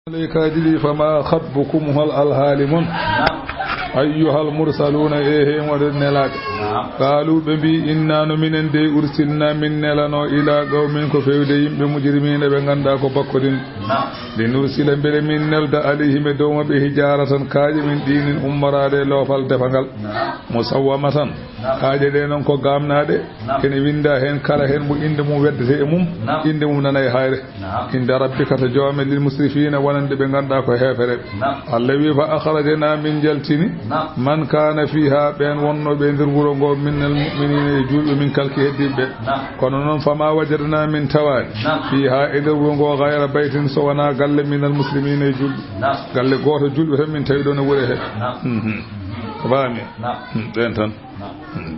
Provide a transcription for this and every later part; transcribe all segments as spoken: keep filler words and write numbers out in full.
Malaykaaji ɗi, fama khatbukum, hol alhaali mon? Ayyuhal mursaluuna, e he moɗon nelaaɓe. Qaalu, ɓe mbi, inna no minen dey ursilna min nelano ila qawmin ko fewde yimɓe mujrimiina ɓe ngannduɗaa ko bakkodin. Li nursila mbele min nelda alayhim e dow maɓɓe hijaaratan kaaƴe min ɗinin ummoraade e loofal defangal. Musawwamatan, kaaƴe ɗe noon ko gaamnaaɗe, ene winnda heen kala heen mo innde mum weddete e mum, innde mum nana e hayre. Inda rabbika to joome lil musrifiina wonande ɓe ngannduɗaa ko heefereɓe. Allah wi fa akhrajna min njaltini man kaana fiiha ɓeen wonnooɓe e nder wuro ngo minal mu'miniina e juulɓe min kalki heddiiɓe. Kono noon fama wajadna min tawaani fiiha e nder wuro ngo gayra baytin so wonaa galle minal muslimiina e juulɓe. Galle gooto juulɓe tan min tawi ɗoon e wuro he. Mhm. Ko faami? Hmm, ɓeen tan.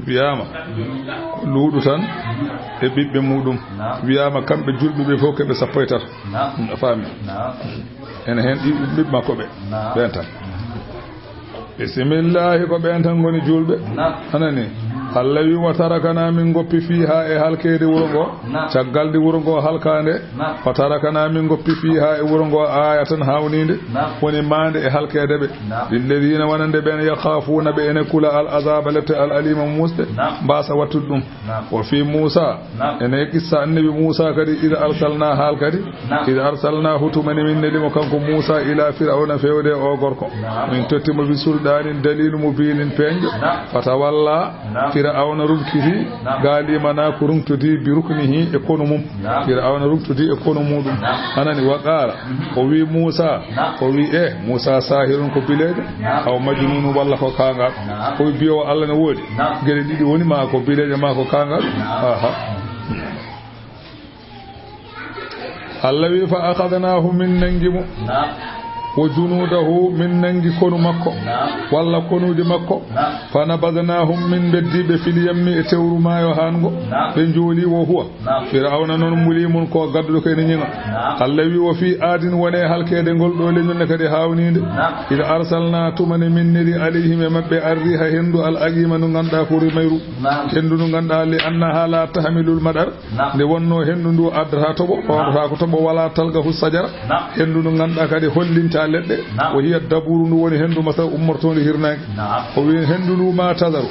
Wiyaama ko Luuɗu tan e ɓiɓɓe muɗum. Wiyaama kamɓe juulɓe ɓe fof keɓe sappo e tato. Hmm, a faami? Ene heen ɗi ɓiɓɓe makko ɓe. Ɓeen tan. Bisimillahi, ko ɓeen tan ngoni juulɓe. Anani? Allah wi, wa tarakana, min ngoppi fiiha e halkeede wuro ngo. Caggal nde wuro ngo halkaande. Wa tarakana, min ngoppi fiiha e wuro ngo ayatan hawniinde. Woni maande e halkeede ɓe. Lilladiina wonande ɓeen yakhaafuuna ɓe ene kula al azaaba lepte al aliima muusɗe. Mbaasa wattude ɗum. Wa fii Muusa, ene qissa annabi Muusa kadi, ida arsalna haal kadi. Ida arsalnahu tumani min neli mo kanko Muusa ila Firawna fewde o gorko. Min totti mo bi sulɗaanin daliilu mubiinin peeñɗo. Fatawalla, Firawna rumkiti, gaalima na ko rumtodi bi ruknihi e konu mum. Firawna rumtodi e konu muɗum. Anani wa qaala, o wi Muusa, o wi e Muusa sahirun ko bileejo, aw majnunu walla ko kaangal. O wi biyowo Allah ne woodi. Geɗe ɗiɗi woni ma ko bileejo ma ko kaangal. Aha. Allah wi fa akhadnahu min nangi mo. Wa junudahu min nangi konu makko. Walla konuuji makko. Fa nabadnahum min beddi ɓe fil yammi e tewru maayo haango. Ɓe njooli wo huwa. Firawna noon mulimun ko gadduɗo ko ene ñiŋa. Allah wi wa fii aadin wone halkeede ngol ɗo leñol ne kadi hawniinde. Ida arsalna tumane min neli alayhim e maɓɓe arriha hendu al aqima ndu ngannduɗaa ko mayru. Hendu ndu ngannduɗaa li annaha la tahmilul madar. Nde wonno hendu ndu addata toɓo, ɗowata ko toɓo wala talgahu sajara. Hendu ndu ngannduɗaa kadi hollinta leɗɗe. O hiya daburu ndu woni hendu masa ummortondi hirnaange. O wi hendu ndu ma tazaru.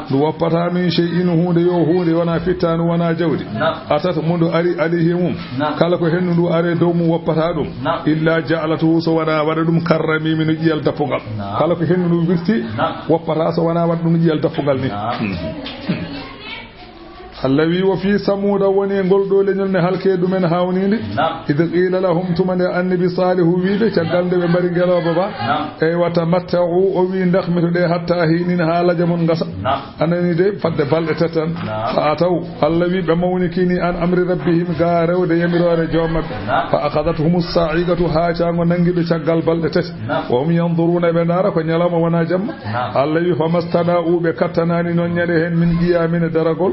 Ndu woppata min shay'in huunde yo huunde wona fittaandu wona jawdi. Atat mo ndu ari alayhi mum. Kala ko hendu ndu are dow mum woppata ɗum. Illa ja'alatu so wona waɗa ɗum karramimi no ƴiyal dappugal. Kala ko hendu ndu wirti woppata so wona waɗa ɗum ƴiyal dappugal ni. Allah wi wa fii Samuuda woni e ngol ɗo leñol ne halke ɗumen hawniinde. Id qiila lahum tuma nde annabi Saalihu wiiɓe caggal nde ɓe mbari ngelooba ba. Eywa tamatta'u o wi ndakmitoɗe hatta hiinin haa laja mon ngasa. Anani de fadde balɗe tati tan. Fa ataw Allah wi ɓe mawnikini an amri rabbihim ga rewde yamiroore joom maɓɓe. Fa akhadathum as-sa'iqatu haacaango nangi ɓe caggal balɗe tati. Wa hum yanzuruna ɓe ndaara ko ñalawma wona jamma. Allah wi famastana'u ɓe kattanani noon ñande heen min qiyamin e daragol.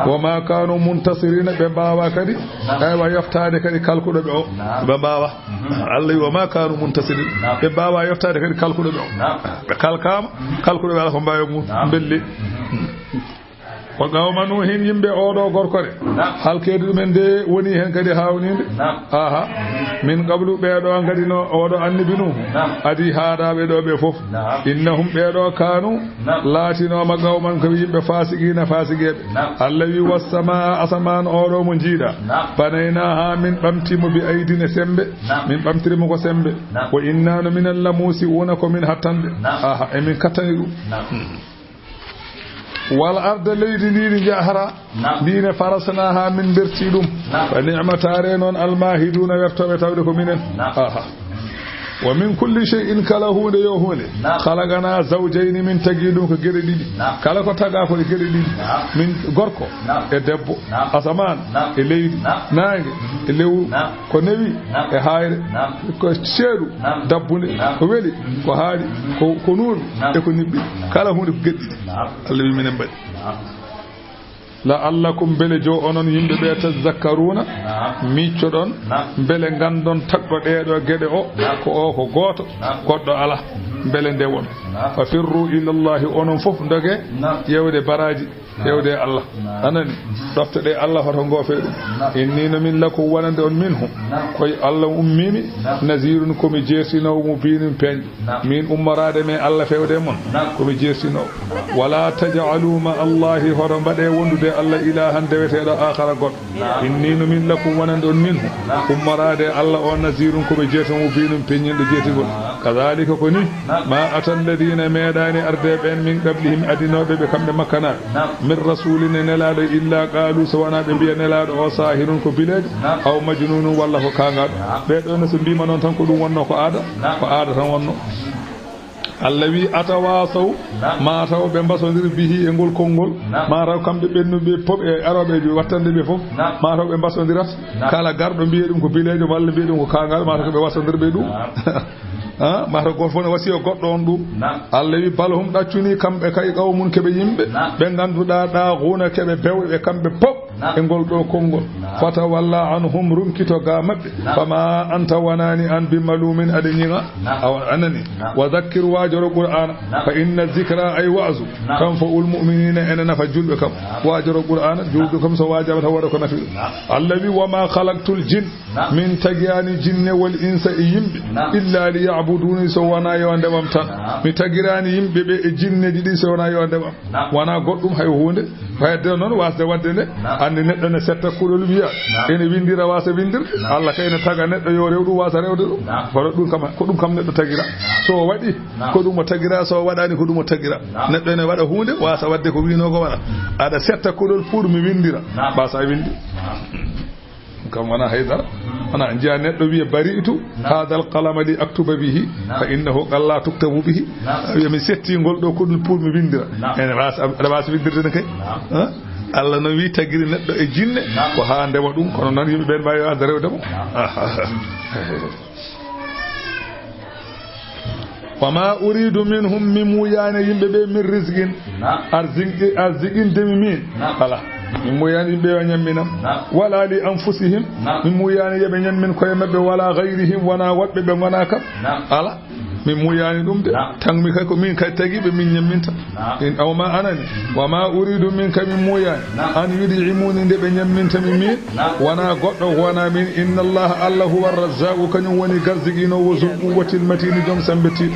Wa ma kanu muntasirina ɓe mbaawa kadi. Eywa yoftaade kadi kalkuɗo ɓe o. Ɓe mbaawa. Allah wi wa ma kanu muntasirin. Ɓe mbaawa yoftaade kadi kalkuɗo ɓe o. Ɓe kalkaama, kalkuɗo ɓe ala ko mbaawi mum. Mbelli. Wa qawma Nuuhin yimɓe oɗo gorkore. Halkeede ɗumen de woni heen kadi hawniinde. Aha. Min qablu ɓeeɗo ngadi no oɗo annabi Nuuhu. Adi haadaaɓe ɗo ɓe fof. Innahum ɓeeɗo kanu. Laatinooma qawman ko yimɓe fasiqiina fasiqeeɓe. Allah wi wassamaa asamaan oɗo mo njiiɗa. Banaynaha min ɓamti mo bi aydin e sembe. Min ɓamtiri mo ko sembe. Wa inna no minen lamusi'una ko min hattanɓe. Aha, emin kattani ɗum. Wal arda leydi ndi ndi jahara. Ndi ne farasnaha min berti ɗum. Fa ni'ma tare noon almahiduna wertoɓe tawde ko minen. Aha. Wa min kulli shay'in kala huunde yo huunde. Khalaqana zawjayni min tagi ɗum ko geɗe ɗiɗi. Kala ko taga ko e geɗe ɗiɗi. Min gorko e debbo. Asamaan e leydi. Naange e lewru. Ko newi e hayre. Ko ceeɗu dabbunde. Ko weli ko haaɗi. Ko, ko nuunɗu e ko niɓɓi. Kala huunde ko geɗe ɗiɗi. Allah wi minen mbaɗi. La'allakum mbele jo onon yimɓe ɓe tazakkaruna. Miccoɗon mbele nganndon tagɗo ɗeeɗo geɗe o. Ko o ko gooto goɗɗo ala. Mbele nde won. Fa firru ilallahi, onon fof ndoge. Ƴeewde baraaji. Ƴeewde Allah. Anani. Ɗoftoɗe Allah hoto ngoofe ɗum. Inni no min lakum wonande on minhu. Koye Allah ummimi. Nazirun, komi jeertinoowo, mubinun, peeñɗo. Min ummoraade me Allah fewde mon. Komi jeertinoowo. Wala taj'alu ma Allahi, hoto mbaɗe wondude Allah ilahan deweteeɗo akhara goɗɗo. Inni no min lakum wonande on minhu. Ummoraade Allah o nazirun, komi jeertinoowo, mubinun, peeñɗo jeertingol. Kadhalika, ko ni. Ma ata alladhina, meeɗaani arde ɓeen, min qablihim, adinooɓe ɓe kamɓe makkanaaɓe. Min rasulin, e nelaaɗo, illa qalu, so wonaa ɓe mbiya nelaaɗo o sahirun, ko bileejo, aw majnunun, walla ko kaangaaɗo. Ɓee ɗoo ne so mbiima noon tan ko ɗum wonno ko aada, ko aada tan wonno. Allah wi atawasaw, ma taw ɓe mbasondir bihi, e ngol konngol, ma taw kamɓe ɓennuɓe pop e arooɓe ɓe wattande ɓe fof, ma taw ɓe mbasondirat. Kala garɗo mbiye ɗum ko bileejo walla mbiye ɗum ko kaangaaɗo, ma taw ko ɓe wasondirɓe ɗum. Ha, ma taw gooto fof ne wasiya goɗɗo on ɗum. Allah wi bal hum, ɗaccuni kamɓe kay qawmun keɓe yimɓe, ɓe ngannduɗaa ɗaaxuuna keɓe bewɓe kamɓe pop e ngol ɗo konngol. Fatawalla anhum, runkito ga maɓɓe. Fama anta, wonani an bi malumin aɗa ñiŋa. Awa anani. Wa zakkir, waajoro Qur'aana. Fa inna zikra, ay waazu, tanfa'ul mu'minina, ene nafa julɓe kam. Waajoro Qur'aana, julɓe kam so waajama tan waɗa ko nafi ɗum. Allah wi wa ma khalaqtul jin, min tagiraani jinne wal insa e yimɓe, illa li ya'buduni, so wona yo ndewam tan. Mi tagiraani yimɓe ɓe e jinneji ɗi so wona yo ndewam. Wona goɗɗum hay huunde. Fayde noon wasde wadde nde, anndi neɗɗo ne setta kuɗol wiya, ene winndira wasa winndir. Allah kay ne taga neɗɗo yo rew ɗum wasa rewde ɗum. Kono ɗum kam, ko ɗum kam neɗɗo tagira. So waɗi, ko ɗum o tagira, so waɗani, ko ɗum o tagira. Neɗɗo ene waɗa huunde, wasa wadde ko wino ko waɗa. Aɗa setta kuɗol pour mi winndira. Wasa winndi. Kam wona haydara. Wona njiya neɗɗo wiya bari'tu hadha al-qalama li aktuba bihi, fa innahu qalla tuktabu bihi. Wiya mi setti ngol ɗo kuɗol pour mi winndira. Ene wasa, aɗa wasa winndirde ne kay. Ha? Allah no wi tagiri neɗɗo e jinne ko ha ndewa ɗum, kono noon yimɓe ɓen mbawi wasde rewde mo. Wa ma uridu minhum, mi muyaani yimɓe ɓe, min rizqin, arziki, arziqinde mi min. Ala. Mi muyaani yimɓe yo ñamminam. Wala li anfusihim, mi muyaani yoɓe ñammin koye maɓɓe, wala gayrihim, wona woɓɓe ɓe ngona kam. Ala. Mi muyaani ɗum de. Tan mi kay ko min kay tagiɓe min ñamminta. In, aw ma anani. Wa ma uridu minka, min muyaani. An yud'imuni, nde ɓe ñamminta mi min. Wona goɗɗo, wona min. Inna Allaha, Allah, huwa razzaqu, kañum woni garziginoowo, zul quwwatil matini, joom sembetiiɗo.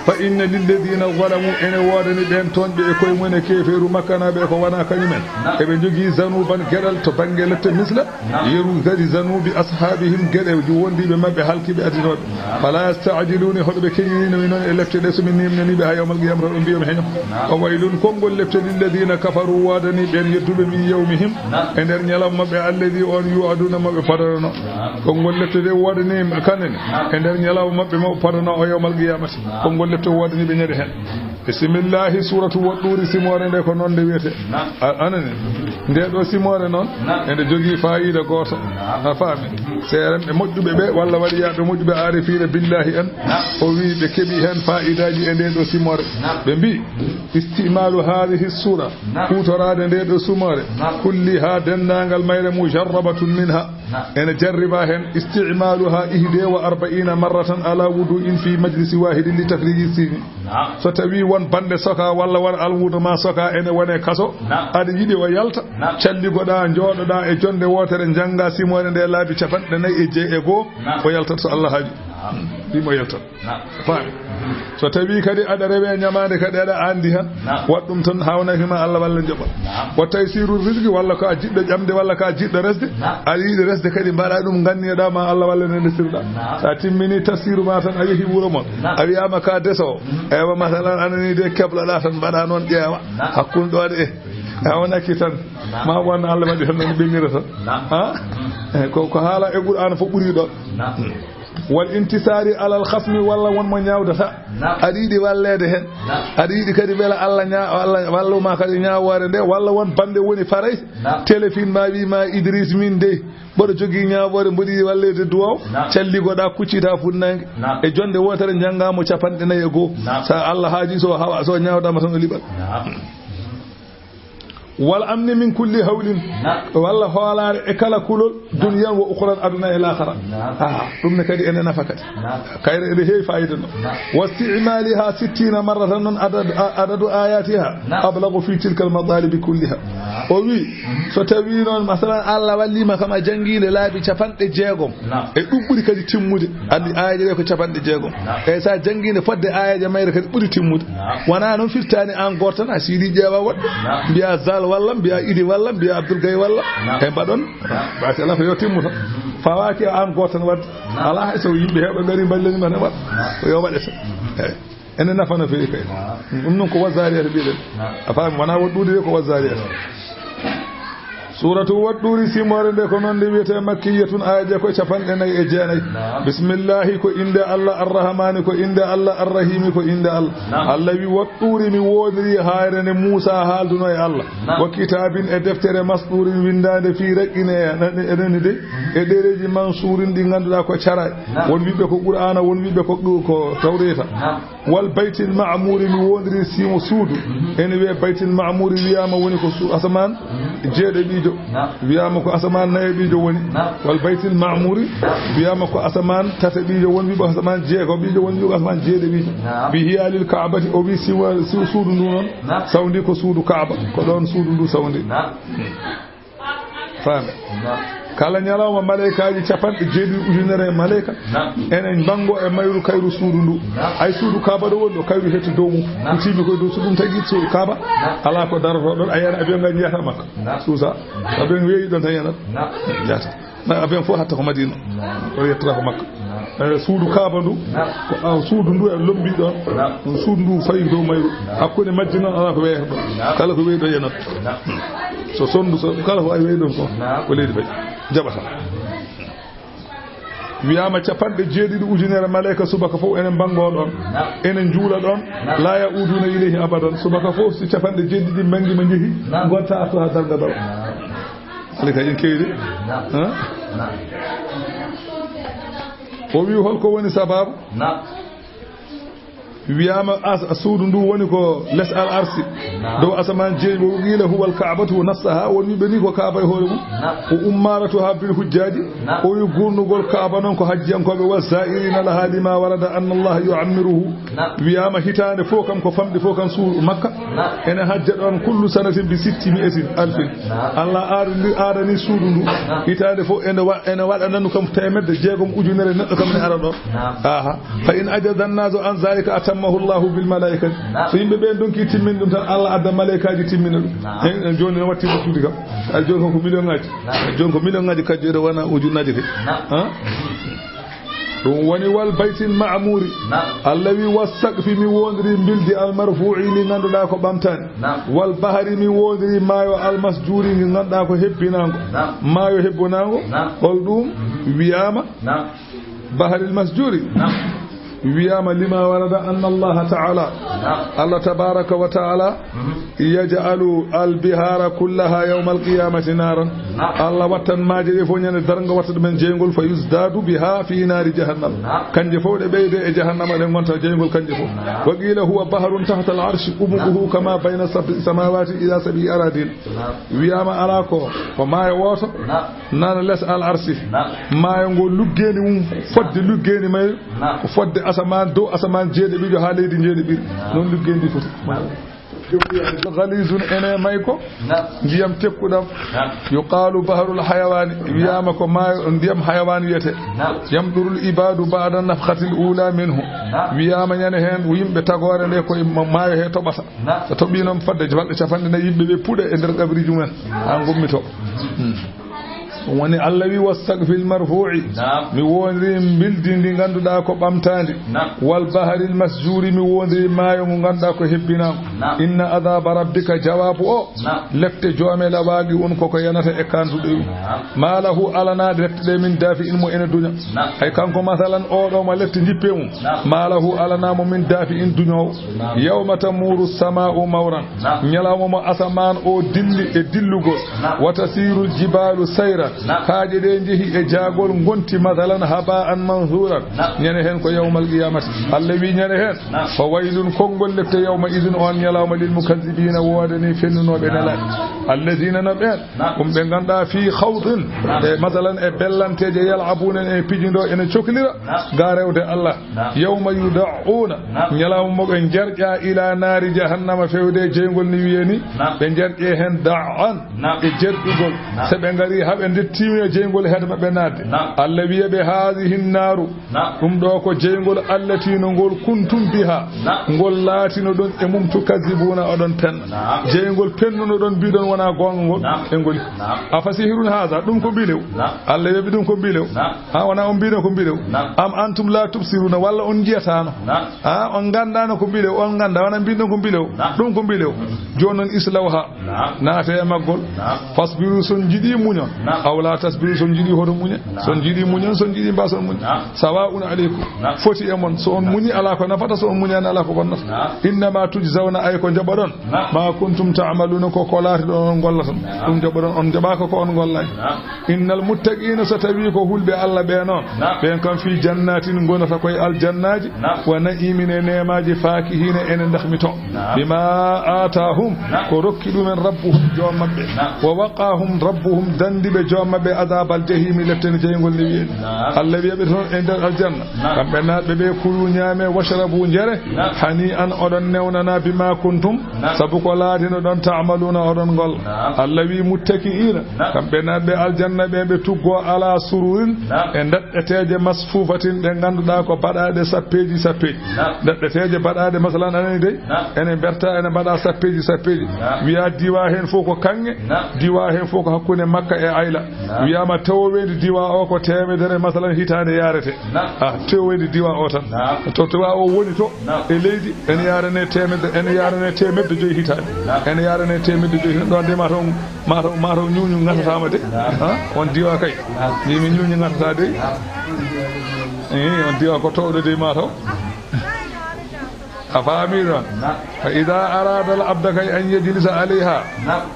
Fa inna lilladina zalamu, ene woodani ɓeen tooñɓe e koye mum e keefeeru makkanaɓe ko wona kañumen. Eɓe njogii zanuban, geɗal to bannge lette misla, yeru gadi zanubi ashabihim, geɗe wondiiɓe maɓɓe halkiɓe adinooɓe. Fala yasta'jiluni, hoɗo ɓe keñinino mi noon e lefte ɗe, so mi nimnani ɓe ha yawmal qiyamata, ɗo mbiyomi heñam. Wa waylun, konngol lepte, lilladina kafaru, woodani ɓeen yedduɓe min yawmihim, e nder ñalawma maɓɓe, alladi on yu'aduna, maɓe podanano. Konngol lepte de woodani kanen, e nder ñalawma maɓɓe maɓe podano o yawmal qiyamati. Konngol lepte woodani ɓe ñande hen. Bismillahi, suratu Waɗɗuuri, simoore nde ko noon nde wiyete. A, anani, nde ɗo simoore noon, ende jogii faayiida gooto. A faami? Seerenɓe moƴƴuɓe ɓe, walla waliyaaɓe moƴƴuɓe, aarifiina billahi en, o wii ɓe keɓii heen faayiidaaji e nde ɗo simoore. Ɓe mbii, istimaalu haadihi sura, huutoraade nde ɗo simoore, kulliha, denndaangal mayre, mujarrabatun minha, ene jarriba heen, istimaaluha ihde wa arbaina marratan ala wuduin fi majlisi wahidin li tafriji sini. So tawi won bande soka walla won alwuudo ma soka ene wone kaso, aɗa yiɗi o yalta, calligoɗa, jooɗoɗa e jonde wootere, njannga simoore nde laabi capanɗe nayi e jeeɗiɗi e goo, o yaltat so Allah haaji. Ɗimo yaltat. Faami? So tawi kadi aɗa rewe ñamaande kadi aɗa anndi han, waɗ ɗum tan hawnaki ma Allah walla njoɓa. Wa taysiru rizqi, walla ko a jiɗɗo ƴamde, walla ko a jiɗɗo resde, aɗa yiɗi resde kadi mbaɗa ɗum nganniyoɗa ma Allah walla nde ndesirɗa. Sa timmini tafsiru ma tan a yehi wuro mon, a wiyama ka deso, ewa masalan anani de kebloɗa tan mbaɗa noon ƴeewa. Hakkunde ɗo de, a wonaki tan, ma won Allah waɗi tan noon ɓennira tan. Ha? Eh, ko, ko haala e Qur'an fof ɓuri ɗon. Wal intisari alal khasmi, walla won mo ñaawdata. Aɗa yiɗi walleede heen. Aɗa yiɗi kadi mbela Allah ña-, Allah walluma kadi ñaawoore nde, walla won bande woni Farayse, téléphone ma wi ma Idriss min dey, mboɗo jogii ñaawoore, mboɗo yiɗi walleede duwaw, calligoɗa, kuccita funnaange. E jonde wootere njannga mo capanɗe nayi e goo. Sa Allah haaji so hawa, so ñaawdama tan o liɓat. Wal amni min kulli hawlin. Naam. Walla hoolaare e kala kulol, dunyan wa ukhran, aduna e laakhara. Naam. Ah, ɗum ne kadi ene nafa kadi. Naam. Kayre ene heewi fayida no. Naam. Wasti'maliha sittina marratan noon adad-, a-, adadu ayatiha. Naam. Ablagu fi tilka al matalibi kulliha. Naam. O wi, mhm, so tawi noon, masalan, Allah wallima kam a janngi nde laabi capanɗe jeegom. Naam. E ɗum ɓuri kadi timmude. Naam. Andi aayeeje ɗe ko capanɗe jeegom. Naam. E sa janngi nde fodde aayeeje mayre kadi ɓuri timmude. Naam. Wona noon firtani an gooto tan, a siidi ƴeewa woɗɓe. Naam. Mbiya Zal walla, mbiya Idi walla, mbiya Abdoul Gaye walla. Naam. E mbaɗon. Naam. Basi ala ko yo timmu tan. Mhm. Fawaki an gooto tan wadde. Naam. Ala hay so yimɓe heewɓe ngari mballani ma ne waɗ. Naam. Ko yo waɗe tan. Mhm. Eyi. Ene nafa no feewi kay. Naam. Ɗum noon ko Wazzariyat mbiɗen. Naam. A faami, wona Waɗɗuuri de, ko Wazzariyat. Naam. Suuratu Waɗɗuuri, simoore nde ko noon nde wiyetee, makkiyatun, aayeeje ko e capanɗe nayi e jeenayi. Naam. Bismillahi, ko innde Allah, Arrahmaani, ko innde Allah, Arrahiimi, ko innde Allah. Naam. Allah wi, Waɗɗuuri, mi woondirii hayre nde Muusaa haalduno e Allah. Naam. Wa kitaabin, e deftere, masɗuurin, winndaande fii raqqine e, e, e nani de, e ɗereeji mansuurin ɗi ngannduɗaa ko caraay. Naam. Won wiɓɓe ko Qur'aana, won wiɓɓe ko, ko Tawreeta. Naam. Wal baytil ma'muuri, mi woondirii simo suudu. Mhm. Ene wiyee baytil ma'muuri, wiyaama woni ko su-, asamaan, mhm, jeeɗiɗiijo. Naam. Wiyaama ko asamaan nayaɓiijo woni. Naam. Wal baytil ma'muuri, naam, wiyaama ko asamaan tataɓiijo woni, wiɓe asamaan jeegoɓiijo woni, wiɓe asamaan jeeɗiɗiijo. Naam. Bi hiyaalil Ka'bati, o wi siwa-, siw-, suudu ndu noon, naam, sawndi ko suudu Ka'ba, ko ɗoon suudu ndu sawndi. Naam. Faami. Naam. Kala ñalawma, maleykaaji capanɗe jeeɗiɗi ujunere e maleyka, naam, ene mbanngo e mayru kayru suudu ndu. Naam. Ay suudu Kaaba ɗo woni ɗo, kayru hetti dow mum. Naam. Ko tiimi koye dow suudu, ɗum tagi suudu Kaaba. Naam. Alaa ko darotoo ɗon, a yiyata avion ngal, njiyata Makka. Naam. Suusa. Avion weeyi ɗon tan yanat. Naam. Njiyata. Ma avion fof hatta ko Madina. Naam. O yettata ko Makka. Naam. Eh, suudu Kaaba ndu, naam, ko, ah, suudu ndu e lombi ɗon. Naam. Ɗum suudu ndu fawi dow mayru. Naam. Hakkunde majji noon alaa ko weeyata ɗon. Naam. Kala ko weeyi ɗon yanat. Naam. So sonndu, so kala ko wayi weeyi ɗon fof, naam, ko leydi fayi. Jaɓata. Wiyaama capanɗe jeeɗiɗi ujunere maleyka subaka fof ene mbanngoo ɗon. Naam. Ene njuula ɗon. Naam. La ya'uduuna ilayhi abadan. Subaka fof si capanɗe jeeɗiɗi mbanngi ma njehi, naam, ngonta artu haa darnga daro. Naam. Maleyka en keewi de. Naam. Ha? Naam. O wi, holko woni sababu? Naam. Wiyaama as-, suudu ndu woni ko les al arsi. Naam. Dow asamaan jeeɗiɗi, wa qiila huwa al Ka'batu nafsaha, won wiɓe ni ko Kaaba e hoore mum. Naam. Wa ummaratuha bil hujjaji. Naam. O wi gurnugol Kaaba noon ko hajjiyankooɓe, wa za'irina laha lima warada anna Allah yu'ammiruhu. Naam. Wiyaama hitaande fof kam ko famɗi fof kam suudu Makka. Naam. Ene hajja ɗoon kullu sanatin bi sitti mi'atin alfin. Naam. Allah aadani, aadani suudu ndu. Naam. Hitaande fof ene wa-, ene waɗa nanu kam teemedde jeegom ujunere neɗɗo kam ne ara ɗoon. Naam. Aha. Fa in ajaza annaasu an zalika atammahu Allahu bil malaikati. Naam. So yimɓe ɓe ndonki timminde ɗum tan, Allah adda malaykaaji timmina ɗum. Naam. Hen, en jooni no watti ɗum suudu kam. Ay jooni ko million ngaji. Naam. Jooni ko million ngaji kajjo ɗo wona ujunnaaji kadi. Naam. Ha? Ɗum woni wal baytil ma'muuri. Naam. Allah wi was saqfi, mi woondirii mbildi al marfuu'i ndi ngannduɗaa ko ɓamtaani. Naam. Wal bahari, mi woondirii maayo al masjuuri ndi ngannduɗaa ko hebbinaango. Naam. Maayo hebbinaango. Naam. Hol ɗum? Mhm. Wiyaama. Naam. Baharil masjuuri. Naam. Wiyaama lima warada anna Allah ta'ala. Naam. Allah tabaraka wa ta'ala. Mhm. Yaj'alu al bihara kullaha yawmal qiyamati naaran. Naam. Allah wattan maaje ɗe fof ñande darnga, watta ɗumen jeyngol, fa yuzdadu biha fi naari jahannam. Naam. Kanje fof ɗe ɓeyde e jahannama, ɗe ngonta jeyngol kanje fof. Naam. Wa qila huwa bahrun tahta al arshi, umuquhu kama bayna sab'i samawati ila sab'i aradin. Naam. Wiyaama alaa ko, ko maayo wooto. Naam. Nana les al arsi. Naam. Maayo ngo luggeendi mum, fodde luggeendi mayru. Naam. Ko fodde asamaan, dow asamaan jeeɗiɗiijo haa leydi jeeɗiɗiiri. Naam. Noon luggeendi foti. Naam. Ghalizun ene mayko. Naam. Ndiyam tekkuɗam. Naam. Yuqalu bahrul hayawaani. Naam. Wiyaama ko maayo, ndiyam hayawaan wiyetee. Naam. Yamdurul ibaadu ba'da nafkhatil ula minhu. Naam. Wiyaama ñande heen yimɓe tagoore nde koye ma-, maayo he toɓata. Naam. So toɓii noon fodde balɗe capanɗe nayi, yimɓe ɓe puɗa e nder qabriiji mumen, haa ngummitoo. Hmm. Ɗum woni Allah wi, "Wassaqfil marfuu'i." Naam. Mi woondirii mbildi ndi ngannduɗaa ko ɓamtaandi. Naam. "Wal baharil masjuuri," mi woondirii maayo ngo ngannduɗaa ko hebbinaango. Naam. "Inna adhaaba rabbika," jawaabu o, naam, lette joomela waaqi'un ko ko yanata e kaanduɗe ɗum. Naam. "Ma lahu," alanaa lette ɗe, "min daafi'in," mo ene duña. Naam. Hay kanko, masalan, oo ɗoo mo lette njippee mum. Naam. "Ma lahu," alanaa mo, "min daafi'in," duñoowo. Naam. "Yawma tamuuru samaa'u mawran." Naam. Ñalawma mo asamaan o dilli e dillugol. Naam. "Wa tasiirul jibaalu sayran." Kaaƴe ɗe njehi e jaagol ngonti, masalan, haba'an mansuuran. Ñande heen ko yawmal qiyamati. Allah wi ñande heen, fa waylun, konngol lepte, yawma idin, on ñalawma, lil mukazzibiina, woodani fennunooɓe nelaaɓe. Alladiina, no ɓeen, ɗum ɓe ngannduɗaa, fii xawdin, e masalan, e bellanteeje, yal'abuuna, e pijindo, ene coklira ga rewde Allah. Yawma yuda'uuna, ñalawma mo ɓe njarƴa, ila naari jahannama, fewde e jeyngol ni wiyee ni, ɓe njarƴe heen da'an, e jerƴugol. So ɓe ngari haa ɓe ndettiima e jeyngol, heede maɓɓe naatde. Allah wiya ɓe, haadihi naaru, ɗum ɗo ko jeyngol, allati, no ngol, kuntum biha, ngol laatinoɗon e mum, tukazzibuuna, oɗon penna. Jeyngol pennunoɗon, mbiɗon wonaa goonga ngol, e ngol. Afa sihirun haada, ɗum ko mbilew? Allah wiya ɓe, ɗum ko mbilew. Ha, wona on mbiɗon ko mbiɗo? Am antum la tubsiruna, walla on njiyataano? Ha, on nganndaano ko mbiɗo, on ngannda, wona mbiɗon ko mbiɗo? Ɗum ko mbiɗo. Jooni noon, islawha, naate e maggol. Fasbiru, son njiɗi muñon. Aw la tasbiru, son njiɗi hoto muñe. Son njiɗi muñon, son njiɗi mbason muñe. Sawa'un aleykum. Foti e mon, so on muñi, alaa ko nafata, so on muñaani, alaa ko bonnata. Innama tujzawna, ay ko njaɓaɗon. Ma kuntum ta'maluna, ko ko laatiɗon on ngollata. Ɗum njaɓaɗon, on njaɓaaka ko on ngollaani. Innal muttaqiina, so tawii ko hulɓe Allah ɓe noon, ɓeen kam fii jannaatin ngonata koye aljannaaji, wa na'iimin e neemaaji, faakihiina ene ndahmito, bimaa aataahum, ko rokki ɗumen rabbuhum joom maɓɓe, wa waqaahum rabbuhum danndi ɓe joom maɓɓe azaabal jahiimi lepte nde jeyngol nde wiyee. Allah wiya ɓe toon e nder aljanna, kamɓe naatɓe ɓe, kulu ñaame, washrabu njare, hanii an oɗon newnana bimaa kuntum Sabu ko laatino ɗon ta'maluuna oɗon ngol. Allah wi muttaki'iina, kamɓe naatɓe aljanna ɓe, ɓe tuggo ala sururin e ndaɗɗeteeje masfuufatin ɗe ngannduɗaa ko baɗaaɗe sappeeji sappeeji. Ndaɗɗeteeje baɗaaɗe, masalan, anani dey, ene mberta, ene mbaɗa sappeeji sappeeji. Wiya diwa heen fof ko kaŋŋe, diwa heen fof ko hakkunde Makka e Ayla. Wiyama tewoweendi diwa o ko teemedere, masalan, hitaande yaarete. Ah, tewoweendi diwa o tan. To diwa o woni to, e leydi, ene yaarane teemedde, ene yaarane teemedde joyi hitaande. Ene yaarane teemedde joyi hitaande. Ɗon de mataw, mataw, mataw ñuñu ŋatataama de. Ha? On diwa kay. Mbimi ñuñu ŋatata de. Eh, on diwa ko towɗo de mataw. A faami ɗon? Fa ida arada al abda kay an yajlisa alayha,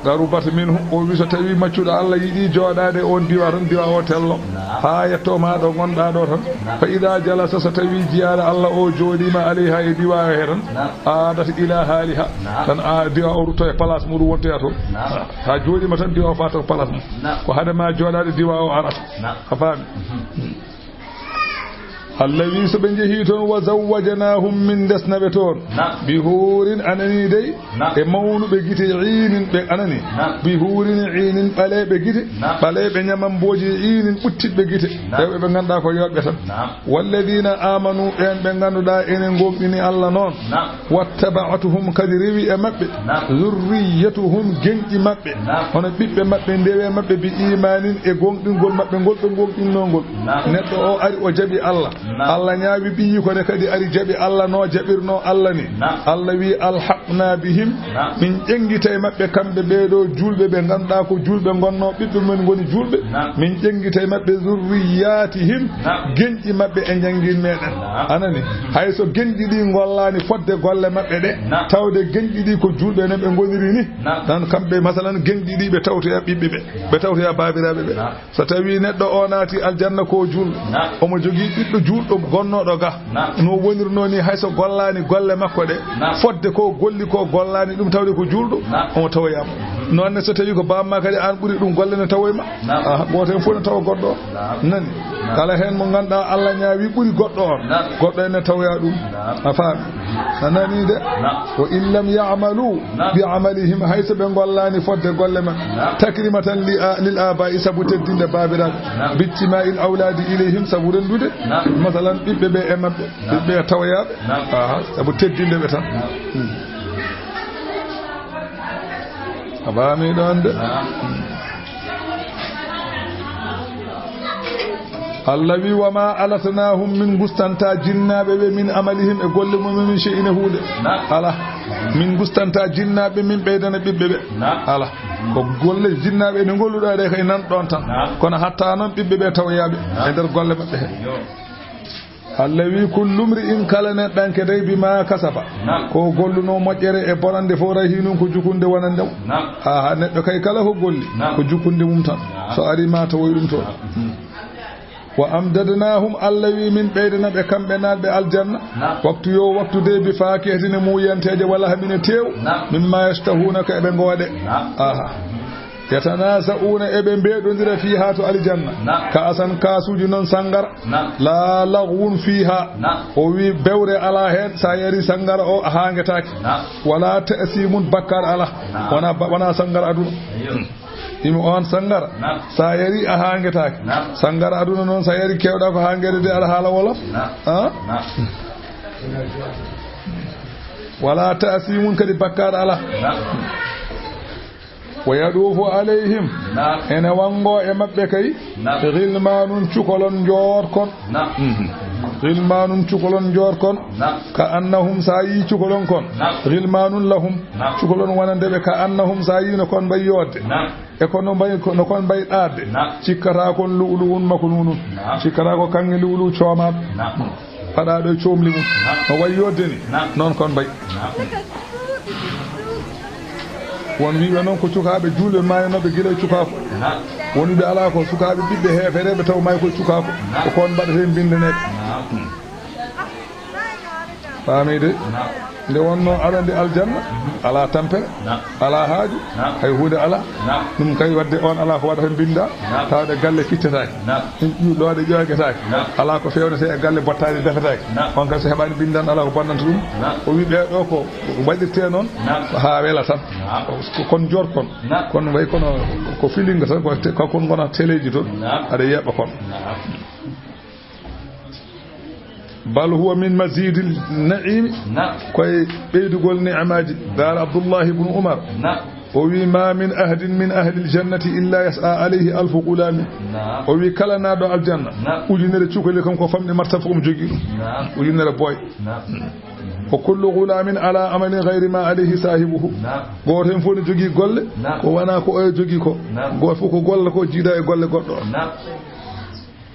qarubat minhu. O wi so tawi maccuɗo Allah yiɗi jooɗaade on diwa tan, diwa o tello. Haa yetto ma ɗo ngonɗa ɗo tan. Fa ida jalasa, so tawi jiyaaɗo Allah o jooɗima alayha e diwa o he tan. Aadat ila haaliha. Tan a diwa o rutto e place muɗum wontoya toon. Sa jooɗima tan diwa o fata ko place mum. Ko hade ma jooɗaade diwa o arata. A faami? Allah wi so ɓe njehi toon, wa zawwajnahum, min ndesna ɓe toon. Bi huurin, anani dey, e mawnuɓe gite, iinin ɓe anani. Bi huurin iinin, ɓaleeɓe gite, ɓaleeɓe ñamambooji, iinin ɓuttiɗɓe gite. Rewɓe ɓe ngannduɗaa ko yooɓe tan. Walladina amanu, ɓeen ɓe ngannduɗaa ene ngomɗini Allah noon. Wattaba'atuhum, kadi rewi e maɓɓe. Zurriyatuhum, genƴi maɓɓe. Hono ɓiɓɓe maɓɓe, ndewe maɓɓe, bi imanin, e gomɗingol maɓɓe ngol ɓe gomɗinno ngol. Neɗɗo o ari o jaɓi Allah. Allah ñaawi ɓiyi ko ne kadi ari jaɓi Allah no jaɓirno Allah ni. Allah wi alhaqna bihim. Min ƴenngitay maɓɓe kamɓe ɓee ɗo julɓe ɓe ngannduɗaa ko julɓe ngonno, ɓiɓɓe mumen ngoni julɓe. Min ƴenngitay maɓɓe zurriyatihim, genƴi maɓɓe e njanngin meɗen. Anani, hay so genƴi ɗi ngollaani fodde golle maɓɓe ɗe, tawde genƴi ɗi ko julɓe ne ɓe ngoniri ni. Tan kamɓe, masalan, genƴi ɗi ɓe tawtoya ɓiɓɓe ɓe, ɓe tawtoya baabiraaɓe ɓe. So tawi neɗɗo o naati aljanna ko julɗo, omo jogii ɓiɗɗo julɗo gonnooɗo ga, no wonirno ni, hay so gollaani golle makko ɗe, fodde ko golli ko gollaani ɗum tawde ko julɗo, omo tawoyama. Noon ne so tawi ko bamma kadi an ɓuri ɗum golle ne tawoyma. Aha, gooto heen fof ne tawa goɗɗo o. Nani? Kala heen mo ngannduɗaa Allah ñaawi ɓuri goɗɗo on, goɗɗo en ne tawoya ɗum. A faami? A nani de? Wa in lam ya'malu bi amalihim, hay so ɓe ngollaani fodde golle maɓɓe. Takrimatan li a-, lil aba'i, sabu teddinde baabiraaɓe. Bijtima'il awladi ilayhim, sabu renndude, masalan, ɓiɓɓe ɓe e maɓɓe. Ɓiɓɓe tawoyaaɓe. Aha, sabu teddinde ɓe tan. Hmm. A faami ɗon de? Allah wi, "Wa ma alatnahum", min gustanta jinnaaɓe ɓe, "min amalihim", e golle mum, "min shay'in", e huunde. Ala. Min gustanta jinnaaɓe, min ɓeydana ɓiɓɓe ɓe. Ala. Ko golle jinnaaɓe ne ngolluɗaa ɗe kay nan ɗon tan. Kono hatta noon ɓiɓɓe ɓe tawoyaaɓe e nder golle maɓɓe he. Allah wi, "Kullu mri'in", kala neɗɗanke dey, "bima kasaba", ko golluno moƴƴere e bonande fof, "rahinun", ko jukunde wonande mo. Ha, ha, neɗɗo kay kala ko golli, ko jukunde mum tan. So ari ma tawoy ɗum toon. Wa amdadnahum, Allah wi min ɓeydana ɓe kamɓe naatɓe aljanna. Naam. Waktu yo waktu de bi fakihatin e muuyanteeje wala hamine teew. Naam. Mimma yashtahuna ko eɓe ngoode. Naam. Aha. Yatanaza'una eɓe mbeɗondira fiha to aljanna. Naam. Ka'asan kasuuji noon sangara. Naam. La laghwun fiha. Naam. O wi bewre ala heen, sa yari sangara o a hangetaake. Naam. Wala ta'simun bakkar ala. Naam. Wona ba-, wona sangara aduna. Ayyo. Imi on sangara. Naam. Sa yari a hangetaake. Naam. Sangara aduna noon sa yari kewɗa ko hangede de ala haala wolof. Naam. Ah? Naam. Wala ta'simun kadi bakkar ala. Naam. Wa yadufu alayhim. Naam. Ene wango e maɓɓe kay. Naam. Ghilmanun cukalon jorkon. Naam. Mhm. Ghilmanun cukalon jorkon. Naam. Ka annahum sa yi cukalon kon. Naam. Ghilmanun lahum. Naam. Cukalon wonande ɓe ka annahum sa yi no kon mbay yodde. Naam. E kono mbay, no kon mbay ɗaadde. Naam. Cikkata kon lu'lu'un maknunun. Naam. Cikkata ko kanŋe lu'lu'u coomaɗo. Naam. Paɗaɗo e coomli mum. Naam. No way yodde ni. Naam. Noon kon mbay. Naam. Won wiiɓe noon ko cukaaɓe juulɓe maayanooɓe gila e cukaaku. Naam. Won wiiɓe alaa ko sukaaɓe ɓiɓɓe heefereeɓe taw maayi koye cukaaku. Naam. Ko kon mbaɗata heen mbinndaneeɓe. Naam. Faami de? Naam. Nde wonnoo aɗa anndi aljanna, mhm, alaa tampere, naam, alaa haaju, naam, hay huunde alaa. Naam. Ɗum kay waɗde on alaa ko waɗata mbinnda, naam, tawde galle kittetaake. Naam. Ɗo ɗe ƴoogetaake. Naam. Alaa ko feewnetee e galle bottaani defetaake. Naam. On kadi so heɓaani mbinndan alaa ko bonnanta ɗum. Naam. O wi ɓee ɗo ko waɗirtee noon, naam, ko haa wela tan. Naam. Ko kon jorkon. Naam. Kono way kono ko filinga tan, ko te-, ko kon ngona teleeji toon. Naam. Aɗa yeeɓa kon. Naam. Bal huwa min mazidil na'imi. Naam. Koye ɓeydugol ni'maaji. Qaala Abdullahi ibnu Umar. Naam. O wi, "Ma min ahadin min ahlil jannati illa yas'a alayhi alfu ghulamin." Naam. O wi, "Kala naatɗo aljanna, naam, ujunere cukali kam ko famɗi martaba fof omo jogii ɗum." Naam. Ujunere boy. Naam. "Wa kullu ghulamin ala amalin ghayri ma alayhi sahibuhu." Naam. Gooto heen fof ne jogii golle, naam, ko wonaa ko oyo jogii ko. Naam. Gooto fof ko golle ko jiida e golle goɗɗo. Naam.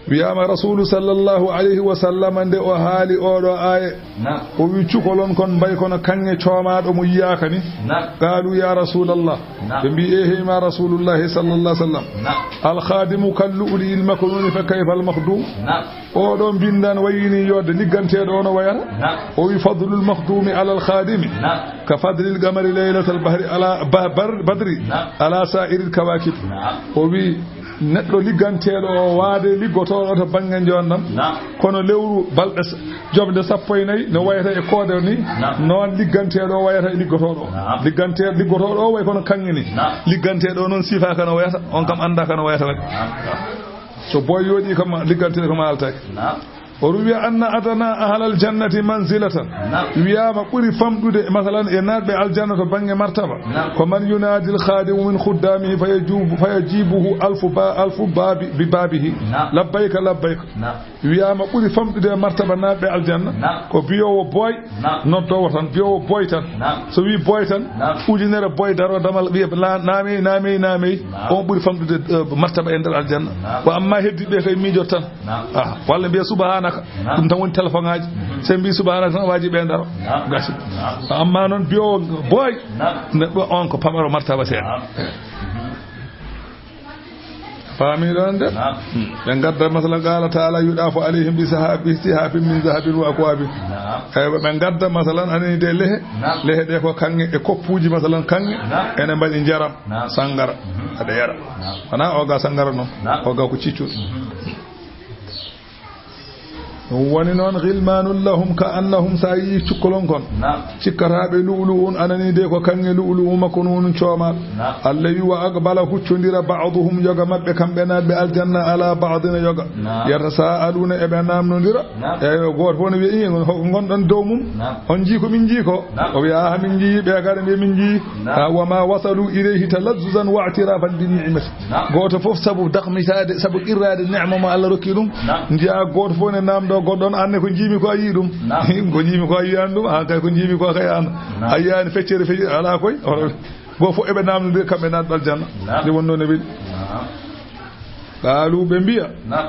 Wiyaama Rasuulu sallallahu alayhi wa sallam nde o haali oɗo aaye. Naam. O wi cukalon kon mbay kono kaŋŋe coomaaɗo mo yiyaaka ni. Naam. Qaalu ya Rasuulallah. Naam. Ɓe mbi, "Eehey ma Rasuulullahi sallallahu alayhi wa sallam. Naam. Al-khaadimu kal lu'lu'il maknuuni fa kayfa al-makhduum?" Naam. Oɗo mbinndan wayini yodde ligganteeɗo o no wayata. Naam. O wi, "Fadlul makhduumi alal khaadimi, naam, ka fadlil qamari laylatal bahri ala ba-, bar-, badri, naam, ala sa'iril kawaakib." Naam. O wi, neɗɗo ligganteeɗo o waade liggotooɗo to bannge njoonndam. Naam. Kono lewru balɗe s-, joɓde sappo e nayi no wayata e koode ni. Naam. Noon ligganteeɗo o wayata e liggotooɗo o. Naam. Ligganteeɗo, liggotooɗo o way kono kaŋŋe ni. Naam. Ligganteeɗo o noon sifaaka no wayata, on kam anndaaka no wayata kadi. Naam. So boy yooɗi kam ligganteeɗo kam haaltaake. Naam. O ruwi anna adana ahlal jannati manzilatan. Naam. Wiyaama ɓuri famɗude, masalan, e naatɓe aljanna to bannge martaba. Naam. Ko man yunaadil khaadimu min khuddaamihi fa yajubu, fa yajibuhu alfu ba-, alfu baabi, bi baabihi. Naam. Labbayka, labbayka. Naam. Wiyaama ɓuri famɗude e martaba naatɓe aljanna. Naam. Ko biyoowo boy, naam, noddoowo tan, biyoowo boy tan. Naam. So wi boy tan, naam, ujunere boy daro damal wiya la-, naamey, naamey, naamey. Naam. On ɓuri famɗude, eh, martaba e nder aljanna. Naam. Ko amma heddiɓe kay miijoto tan. Naam. Ah, walla mbiya subhanaka. Naam. Ɗum tan woni téléphone aji. Mhm. So mbi subhanaka tan waaji ɓe daro. Naam. Gasi. Naam. Amma noon biyo boy. Naam. Neɗɗo on ko pamaro martaba seeɗa. Naam. Faami ɗon de? Naam. Hmm. Ɓe ngadda masala qala taala yuɗafu alayhim bi saha-, bi sihafin min zahabin wa akwabin. Naam. Eywa, ɓe ngadda masalan anani de lehe. Naam. Lehe ɗe ko kaŋŋe e koppuji masalan kaŋŋe. Naam. Ene mbaɗi njaram. Naam. Sangara. Mhm. Aɗa yara. Naam. Wona o ga sangara noon. Naam. O ga ko ciccuɗo. Mhm. Ɗum woni noon, ghilmanun lahum ka annahum, sa yii cukkolon kon. Naam. Cikkataaɓe lu'lu'un anani de ko kaŋŋe lu'lu'u makko nunun coomal. Naam. Allah wi, "Wa aqbala huccondira ba'duhum yoga maɓɓe kamɓe naatɓe aljanna ala ba'dina yoga." Naam. Yatasaaluna eɓe namnondira. Naam. Eyyo, gooto fof ne wiya, "Ii, hoko ngonɗon dow mum? Naam. On njii ko min njii ko?" Naam. O wiya, "Aha, min njii, ɓe kadi mbiya min njii." Naam. Ah, wa ma wasalu ilayhi talazzuzan wa i'tirafan bi ni'mati. Naam. Gooto fof sabu dakmitaade, sabu qirraade neema mo Allah rokki ɗum. Naam. Njiya gooto fof ne namdo goɗɗo on, "Anne ko njiimi ko a yii ɗum?" Naam. "Ko njiimi ko a yiyaani ɗum?" "Ah, kay ko njiimi ko kay an." Naam. A yiyaani feccere feccere, alaa koy. Gooto fof eɓe namnondira kamɓe naatɓe aljanna. Naam. Nde wonno ne weli. Naam. Qaalu ɓe mbiya. Naam.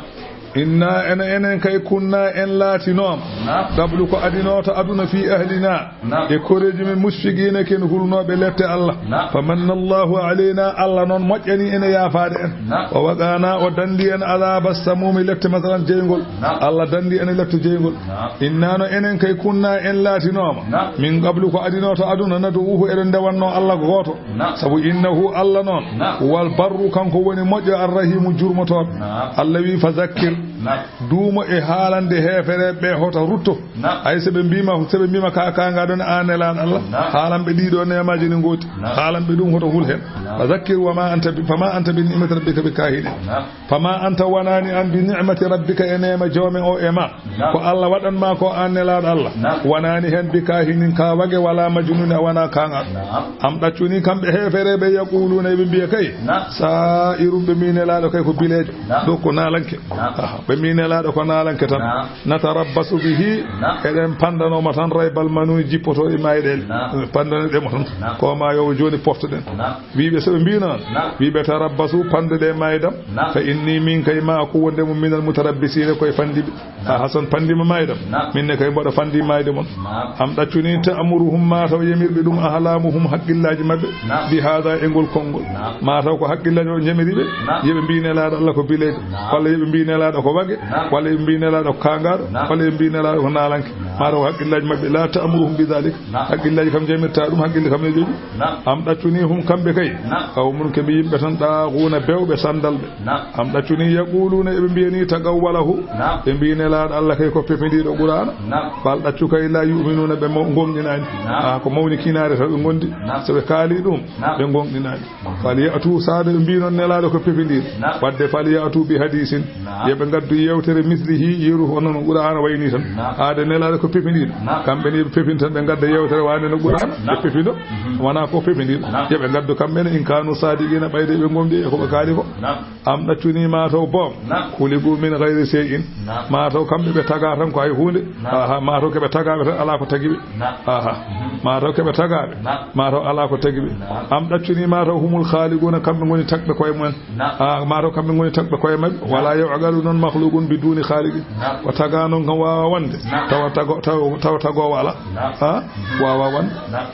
Inna, ena enen kay, kunna, en laatinooma, نعم. Qablu, ko adinooto aduna, fii ahlina, نعم. E koreeji men, mushfiqiina, ken hulnooɓe lette Allah. نعم. Famanna Allahu alayna, Allah noon moƴƴani en e yaafaade en. نعم. Wa waqaana, o danndi en, adaaba samuumi, lette masalan jeyngol. نعم. Allah danndi en e lette jeyngol. نعم. Inna, no enen kay, kunna, en laatinooma, نعم. Min qablu, ko adinooto aduna, nad'uuhu, eɗen ndewannoo Allah ko gooto. نعم. Sabu innahu, Allah noon, نعم. Huwal barru, kanko woni moƴƴo, arrahiimu, jurmotooɗo. نعم. Allah wii, fa zakkir, نعم. Duumo e haalande heefereeɓe ɓe, hoto rutto. نعم. Hay so ɓe mbiima, so ɓe mbiima ka, ka ngaɗon aan Nelaaɗo Allah, نعم. Haalan ɓe ɗiɗo neemaaji ne ngooti. نعم. Haalan ɓe ɗum, hoto hul heen. نعم. Fa zakkir wa ma anta bi, fa ma anta bi ni'mati rabbika bi kaahinin. نعم. Fa ma anta, wanaani aan, bi ni'mati rabbika, e neema joome o e ma. نعم. Ko Allah waɗan ma ko, aan Nelaaɗo Allah. نعم. Wanaani heen bi kaahinin, ka wage, wala majnuni, a wona kaangal. نعم. Am ɗaccuni kamɓe heefereeɓe, yaquluuna, eɓe mbiya kay. نعم. Saa'irum, ɓe mbii Nelaaɗo kay ko bileejo. نعم. Ɗo ko naalanke. نعم. Aha, ɓe mbii Nelaaɗo ko naalanke tan. نعم. Natarabbasu bihi, نعم. Eɗen panndanooma tan raybal manuuni, jippotooɗi maayɗeele. نعم. Panndanoɗen mo tan. نعم. Ko ma yo jooni poftoɗen. نعم. Wiiɓe so ɓe mbii noon, نعم. Wiiɓe tarabbasu, panndoɗe maaydam. نعم. Fa inni, min kay, ma'akum, wonde mo minal mutarabbisiina, koye fanndiiɓe. نعم. A Hasan, panndima maaydam. نعم. Min ne kay mboɗo fanndi maayde mon. نعم. Am ɗaccuni ta'muruhum, mataw yamirɓe ɗum, ahlamuhum, haqqillaaji maɓɓe. نعم. Bi hada, e ngol konngol. نعم. Mataw ko haqqillaaji maɓɓe njamiri ɓe. نعم. Yeɓe mbii Nelaaɗo Allah ko bileejo. نعم. Walla yeɓe mbii Nelaaɗo ko wage. نعم. Walla yeɓe mbii Nelaaɗo ko kaangaaɗo. نعم. Walla yeɓe mbii Nelaaɗo ko naalanke. نعم. Mataw ko haqqillaaji maɓɓe. La ta'muruhum bi dhalik. نعم. Haqqillaaji kam njamirtaa ɗum, haqqille kam ne jooɗi. نعم. Am ɗaccuni hum kamɓe kay. نعم. Qawmun, ko ɓe yimɓe tan, ɗaaxuuna, bewɓe, sanndalɓe. نعم. Am ɗaccuni yaquluuna, eɓe mbiyani, taqawwalahu. نعم. Ɓe mbii Nelaaɗo Allah kay ko pepindiiɗo Qur'aana. نعم. Bal ɗaccu kay, la yu'minuuna, ɓe maw-, ngoonɗinaani. نعم. A, ko mawni kinaare taw ɓe ngondi. نعم. So ɓe kaali ɗum, نعم. Ɓe ngoonɗinaani. نعم. Fal ya'tu, saade ɓe mbii noon Nelaaɗo ko pepindiiɗo. نعم. Wadde fal ya'tu bi hadisin. نعم. Yo ɓe ngaddu yeewtere mislihi, yeru hono no Qur'aana wayni tan. نعم. Haade Nelaaɗo ko pepindiiɗo. نعم. Kamɓe ne yo ɓe pepin tan, ɓe ngadda yeewtere wayande no Qur'aana. نعم. Ɓe pepindo. Mhm. Wonaa ko pepindiiɗo. نعم. Yo ɓe ngaddu kamɓe ne, in kaanu saadiqiina, ɓayde ɓe ngoonɗi e ko ɓe kaali ko. نعم. Am ɗaccuni mataw boom. نعم. Khuliqu min ghayri shay'in. نعم. Mataw kamɓe ɓe tagaa tan ko hay huunde. نعم. Aha, mataw ko ɓe tagaaɓe tan, alaa ko tagi ɓe. نعم. Aha. Mhm. Mataw ko ɓe tagaaɓe. نعم. Mataw alaa ko tagi ɓe. نعم. Am ɗaccuni mataw humul khaliquna, kamɓe ngoni tagɓe koye mumen. نعم. Ah, mataw kamɓe ngoni tagɓe koye maɓɓe. نعم. Wala yu'qalu noon makhluqun biduni khaliqin. نعم. Ko tagaa noon kam waawaa wonde. نعم. Tawa tago-, tawa, tawa tagoowo alaa. نعم. Ah, waawaa wonde. نعم.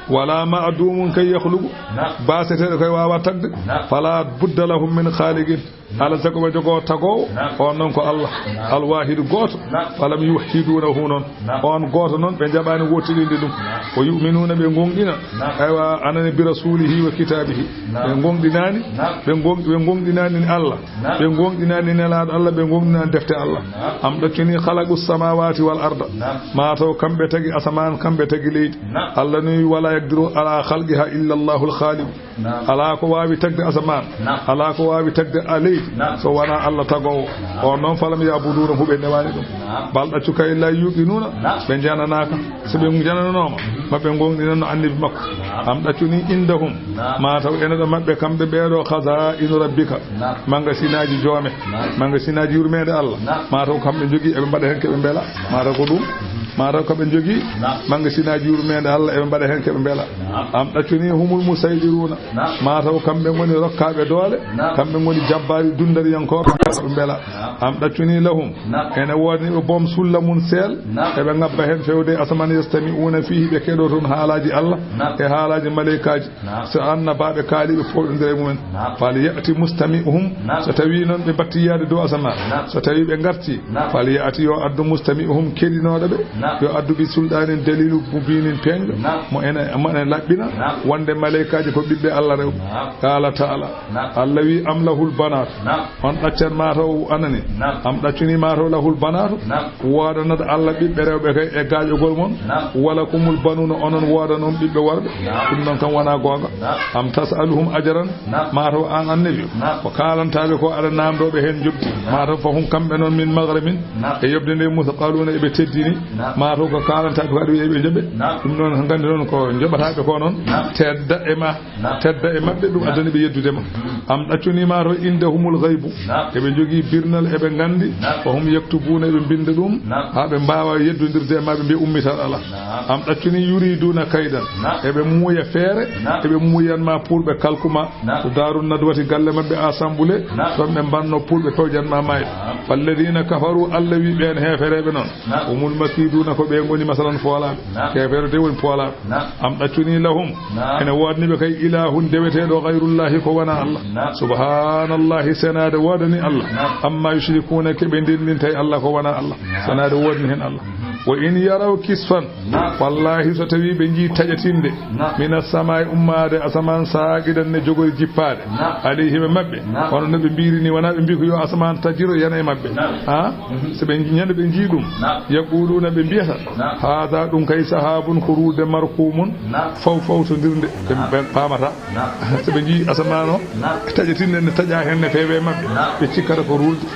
Wala ma'dumun kay yakhluqu. نعم. Baaseteeɗo kay waawaa tagde. نعم. Fala budda lahum min khaliqin. Alaa sago ɓe njogoo tagoowo, نعم. On noon ko Allah, نعم. Alwaahidu gooto, نعم. Falam yuwahhidunahu noon, نعم. On gooto noon ɓe njaɓaani wootiɗinde ɗum. نعم. Wa yu'minuuna, ɓe ngoonɗina, نعم. Aywa, anani bi rasuulihi wa kitaabihi. نعم. Ɓe ngoonɗinaani, نعم. Ɓe ngoon-, ɓe ngoonɗinaani Allah, نعم. Ɓe ngoonɗinaani Nelaaɗo Allah, ɓe ngoonɗinaani defte Allah. نعم. Am ɗaccuni khalaqu samaawaati wal arda. نعم. Mataw kamɓe tagi asamaan, kamɓe tagi leydi. نعم. Allah noon wala yaqdiru ala khalqiha illa Allahul khaliq. Naam. Alaa ko waawi tagde asamaan. Naam. Alaa ko waawi tagde a leydi. Naam. So wonaa Allah tagoowo. Naam. On noon, falam ya'buduunahu, ɓe newaani ɗum. Naam. Bal ɗaccu kay, la yuuqinuuna, naam, ɓe njananaaka. So ɓe njanananooma, mhm, ma ɓe ngoonɗinanno annabi makko. Naam. Am ɗaccu ni indahum. Naam. Maa taw ene ɗo maɓɓe kamɓe ɓeeɗo, khazaa'inu rabbika. Naam. Magasinaaji joome. Naam. Magasinaaji yurmeende Allah. Naam. Maa taw kamɓe njogii, eɓe mbaɗa heen ko ɓe mbela. Naam. Maa taw ko ɗum. Mhm. Maa taw ko ɓe njogii. Naam. Magasinaaji yurmeende Allah, eɓe mbaɗa heen ko ɓe mbela. Naam. Am ɗaccu ni humul musayɗiruuna. Naam. Maa taw kamɓe ngoni rokkaaɓe doole. Naam. Kamɓe ngoni jabbaari dundariyankooɓe, ɓe mbela. Naam. Am ɗaccu ni lahum. Naam. Ene woodani ɓe boom sulla mum seel. Naam. Eɓe ŋabba heen fewde e asamaan, yastami'uuna fiihi, ɓe keɗoo toon haalaaji Allah, naam, e haalaaji maleykaaji. Naam. So annabaaɓe kaali, ɓe fooɗondira e mumen. Naam. Fal ya'ti mustami'uhum. Naam. So tawii noon ɓe mbattii yaade dow asamaan. Naam. So tawii ɓe ngartii. Naam. Fal ya'ti, yo addu mustami'uhum, keɗinooɗo ɓe. Naam. Yo addu bi sulɗaanin, daliilu mubiinin, peeñɗo. Naam. Mo ene, mo ene laɓɓina. Naam. Wonde maleykaaji ko ɓiɓɓe Allah rewɓe. Naam. Qaala ta'ala. Naam. Allah wi, am lahul banaatu. Naam. On ɗaccan maa taw anani. Naam. Am ɗaccu ni maa taw lahul banaatu. Naam. Woodanat Allah ɓiɓɓe rewɓe kay e gaaƴogol mon. Naam. Wala kumul banuuna, onon woodanon ɓiɓɓe worɓe. Naam. Ɗum noon kam wonaa goonga. Naam. Am tas'aluhum ajran. Naam. Maa taw aan annabi. Naam. Ko kaalantaaɓe ko aɗa naamndoo ɓe heen njoɓdi. Naam. Maa taw fahum kamɓe noon min maghramin. Naam. E yoɓde nde musaqaluuna eɓe teddini. Naam. Maa taw ko kaalantaaɓe ko aɗa wiya eɓe njoɓe. Naam. Ɗum noon nganndi noon ko njoɓataaɓe ko noon. Naam. Tedda e ma. Naam. Tedda e maɓɓe, ɗum, naam, addani ɓe yeddude ma. Mm. Am ɗaccu ni maa taw indahumul ghaybu. Naam. Eɓe njogii birnal, eɓe nganndi. Naam. Wa hum yaktubuuna, eɓe mbinnda ɗum. Naam. Haa ɓe mbaawa yeddondirde e ma, ɓe mbiya ummital alaa. Naam. Am ɗaccu ni yuriduuna kaydan. Naam. Eɓe muuya feere, naam, eɓe muuya Yan ma puulɓe kalkuma. Naam. To Daaru Nadwati galle maɓɓe assemblée. Naam. Ton ɓe mbanno puulɓe toojan ma maayɓe. Naam. Falladina kafaru, Allah wi ɓeen heefereeɓe noon. Naam. Humul makiduuna ko ɓe ngoni masalan foolaaɓe. Naam. Heefere de woni poolaaɓe. Naam. Am ɗaccuni lahum. Naam. Ene woodani ɓe kay ilahun deweteeɗo gayrullahi ko wona Allah. Naam. Subhanallahi senaade woodani Allah. Naam. Amma yushrikuuna ke ɓe ndenndinta e Allah ko wona Allah. Naam. Senaade woodani heen Allah. Mhm. Wa in yaraw kisfan. Naam. Wallahi so tawi ɓe njii taƴatinde. Naam. Mina samaa'i ummaade asamaan saaqidan ne jogori jippaade. Naam. Alayhim e maɓɓe. Naam. Hono no ɓe mbiiri ni wona ɓe mbi ko yo asamaan tajiro yana e maɓɓe. Naam. Ha? Mhm. So ɓe ñande ɓe njii ɗum. Naam. Yaquluuna ɓe mbiyata. Naam. Haada ɗum kay sahaabun ko ruulde markuumun. Naam. Faw fawtondirnde. Ɓe, naam, ɓe paamata. Naam. So ɓe njii asamaan o. Naam. Taƴatinde ne taƴa heen ne feewe maɓɓe. Naam. Ɓe cikkata ko ruulde.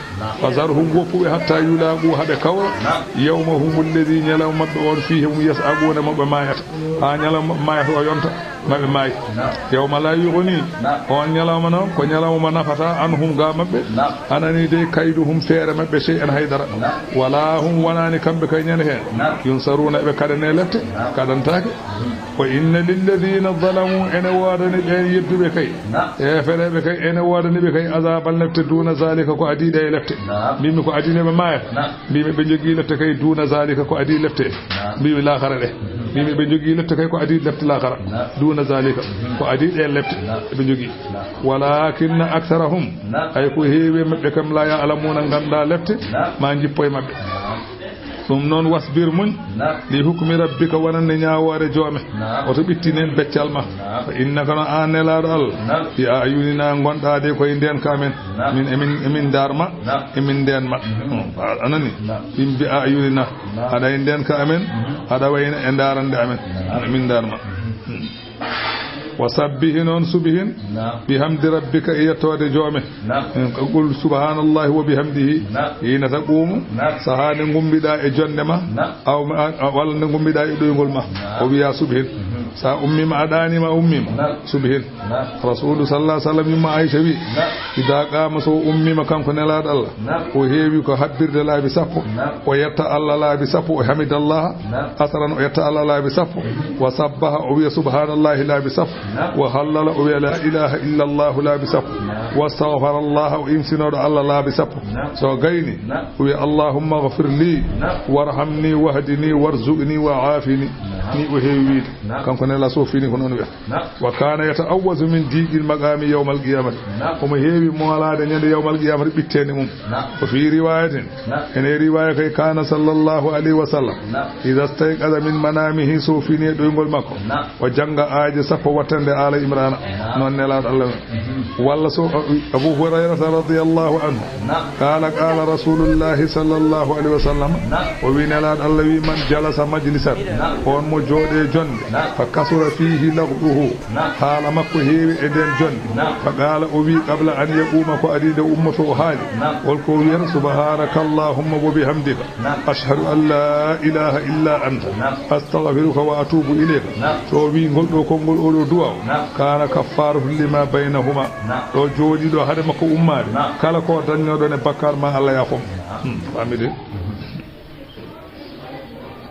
Fazarhum, woppuɓe, hatta yulaqu, haɓe kawra, yawmahum alladhi, ñalawma maɓɓe on, fihi hum yas'aquna, mo ɓe maayata. Ha ñalawma maɓɓe maayata o yonta, maɓe maayi. Yawma la yughni, on ñalawma noon ko ñalawma nafata, anhum, ga maɓɓe, anani de, kayduhum, feere maɓɓe, shay'an, haydara. Wala hum, wonani kamɓe kay ñande heen, yunsaruna, ɓe kaɗane lepte, kaɗantaake. Wa inna lilladhina zalamu, ene woodani ɓeen yedduɓe kay. Heefereeɓe kay, ene woodani ɓe kay azaban lepte, duna zalika, ko adii ɗe e lepte. Naam. Mbimi ko adii ne ɓe maayata. Naam. Mbimi ɓe njogii lepte kay, duna zalika, ko adii lepte. Naam. Mbimi laakara ɗe. Mbimi ɓe njogii lepte kay, ko adii lepte laakara. Naam. Duna zalika, ko adii ɗe lepte. Naam. Ɓe njogii. Naam. Walakinna aktharahum. Naam. Ay ko heewi e maɓɓe kam, la ya'lamuna, ngannda lepte. Naam. Ma njippo e maɓɓe. Naam. Ɗum noon, wasbir, muñ. Naam. Li hukmi rabbika, wonande ñaawoore joome. Naam. Oto ɓittinen beccal ma. Naam. Fa innaka, no aan nelaaɗo Allah. Naam. Bi a'yunina, ngonɗaa de koye ndeenka amen. Naam. Min emin, emin ndaar ma. Naam. Emin ndeen ma. Mhm. Hmm. A, a nani? Naam. Min bi a'yunina. Naam. Aɗa e ndeenka amen. Mhm. Aɗa wayna e ndaarande amen. Naam. Emin ndaar ma. Mhm. Hmm. Wa sabbihi, noon subihin. Naam. Bihamdi rabbika, e yettoode joome. Naam. Qul subhanallahi wa bihamdihi. Naam. Hiina taqumu. Naam. Sahaa nde ngummiɗaa e jonnde ma. Naam. Aw ma, a, walla nde ngummiɗaa e ɗoyngol ma. Naam. O wiya subihin. Mhm. Sa ummima, a ɗaanima, a ummima. Naam. Subihin. Naam. Rasulu sallallahu alaihi wasallam, yumma Aisha wi, naam, ida qama, so ummima kanko nelaaɗo Allah. Naam. O heewi ko habbirde laabi sappo. Naam. O yetta Allah laabi sappo, o hamidallaha. Naam. Asaran o yetta Allah laabi sappo. Mhm. Wa sabbaha, o wiya subhanallahi laabi sappo. Naam. Wa hallala, o wiya la ilaha illa Allah laabi sappo. Naam. Wa astaghfarallaha, o imsinoɗo Allah laabi sappo. Naam. So gayni, naam, o wiya allahumma ighfir li, naam, warhamni wahdini warzuqni wa aafini. Naam. Ni o heewi wiide. Naam. Kanko nela so fini ko noon wiya. Naam. Wa kana yata'awwazu min diqil maqami yawmal qiyamati. Naam. Omo heewi moolaade ñande yawmal qiyamati ɓitteende mum. Naam. Wa fi riwayatin. Naam. Ene riwaya kay, kana sallallahu alayhi wa sallam. Naam. Idha stayqadha min manamihi, so fini e ɗoyngol makko. Naam. O jannga aaje sappo wattande Aala Imrana. Naam. Noon nelaaɗo Allah. Mhm. Walla so Abu Hurayrata radiyallahu anhu. Naam. Qala, qala rasulullahi sallallahu alayhi wa sallam. Naam. O wi nelaaɗo Allah wi, man jalasa majlisan. Naam. On mo jooɗe jonde. Naam. Fa kasura fihi laghuhu. Naam. Haala makko heewi e nden jonde. Naam. Fa qaala, o wi, qabla an yaquuma, ko adii nde ummoto o haali. Naam. Holko o wiyata? Subhanaka Allahumma wa bihamdika. Naam. Ashhadu an la ilaha illa anta. Naam. Astaghfiruka wa atubu ilayka. Naam. So o wi ngol ɗo konngol, oɗo du'a o. Naam. Kana kaffaratu lima baynahuma. Naam. Ɗo jooɗiɗo hade makko ummaade. Naam. Kala ko dañnoɗon e bakkar ma, Allah yaafo. Naam. Hmm, faami de.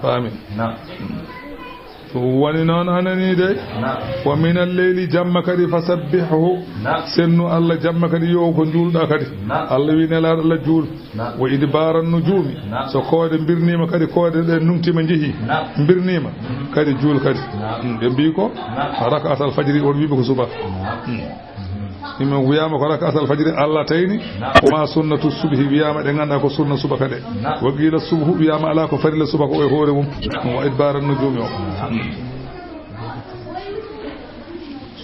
Faami. Naam. Ɗum woni noon, a nanii de. Naam. Wa minal leyli, jamma kadi, fasabbihhu. Naam. Sennu Allah jamma kadi, yo ko njuulɗa kadi. Naam. Allah wi nelaaɗo Allah juul. Naam. Wa idbaaran nujuumi. Naam. So koode mbirniima kadi, koode ɗe numtiima njehi. Naam. Mbirniima. Mhm. Kadi juul kadi. Naam. Mm, ɓe mbii ko? Naam. Rak'atal fajri, on wiiɓe ko suba. Naam. Mm. Ɗum wiyaama ko rak'atal fajri, Allah tayni. Naam. Wa ma sunnatu subhi, wiyaama ɗe ngannduɗaa ko sunna subaka ɗe. Naam. Wa qiila subhu, wiyaama alaa ko farilla subaka o e hoore mum. Naam. Wa idbaaran nujuumi o. Naam.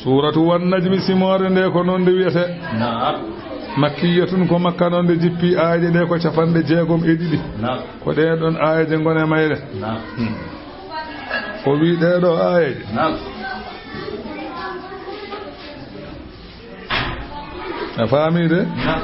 Suuratu Wan Najmi, simoore nde ko noon nde wiyetee. Naam. Makkiyatun, ko Makka noon nde jippi, aayeeje ɗe ko capanɗe jeegom e ɗiɗi. Naam. Ko ɗee ɗoon aayeeje ngoni e mayre. Naam. Hmm. O wi ɗee ɗoo aayeeje. Naam. A faami de? Naam.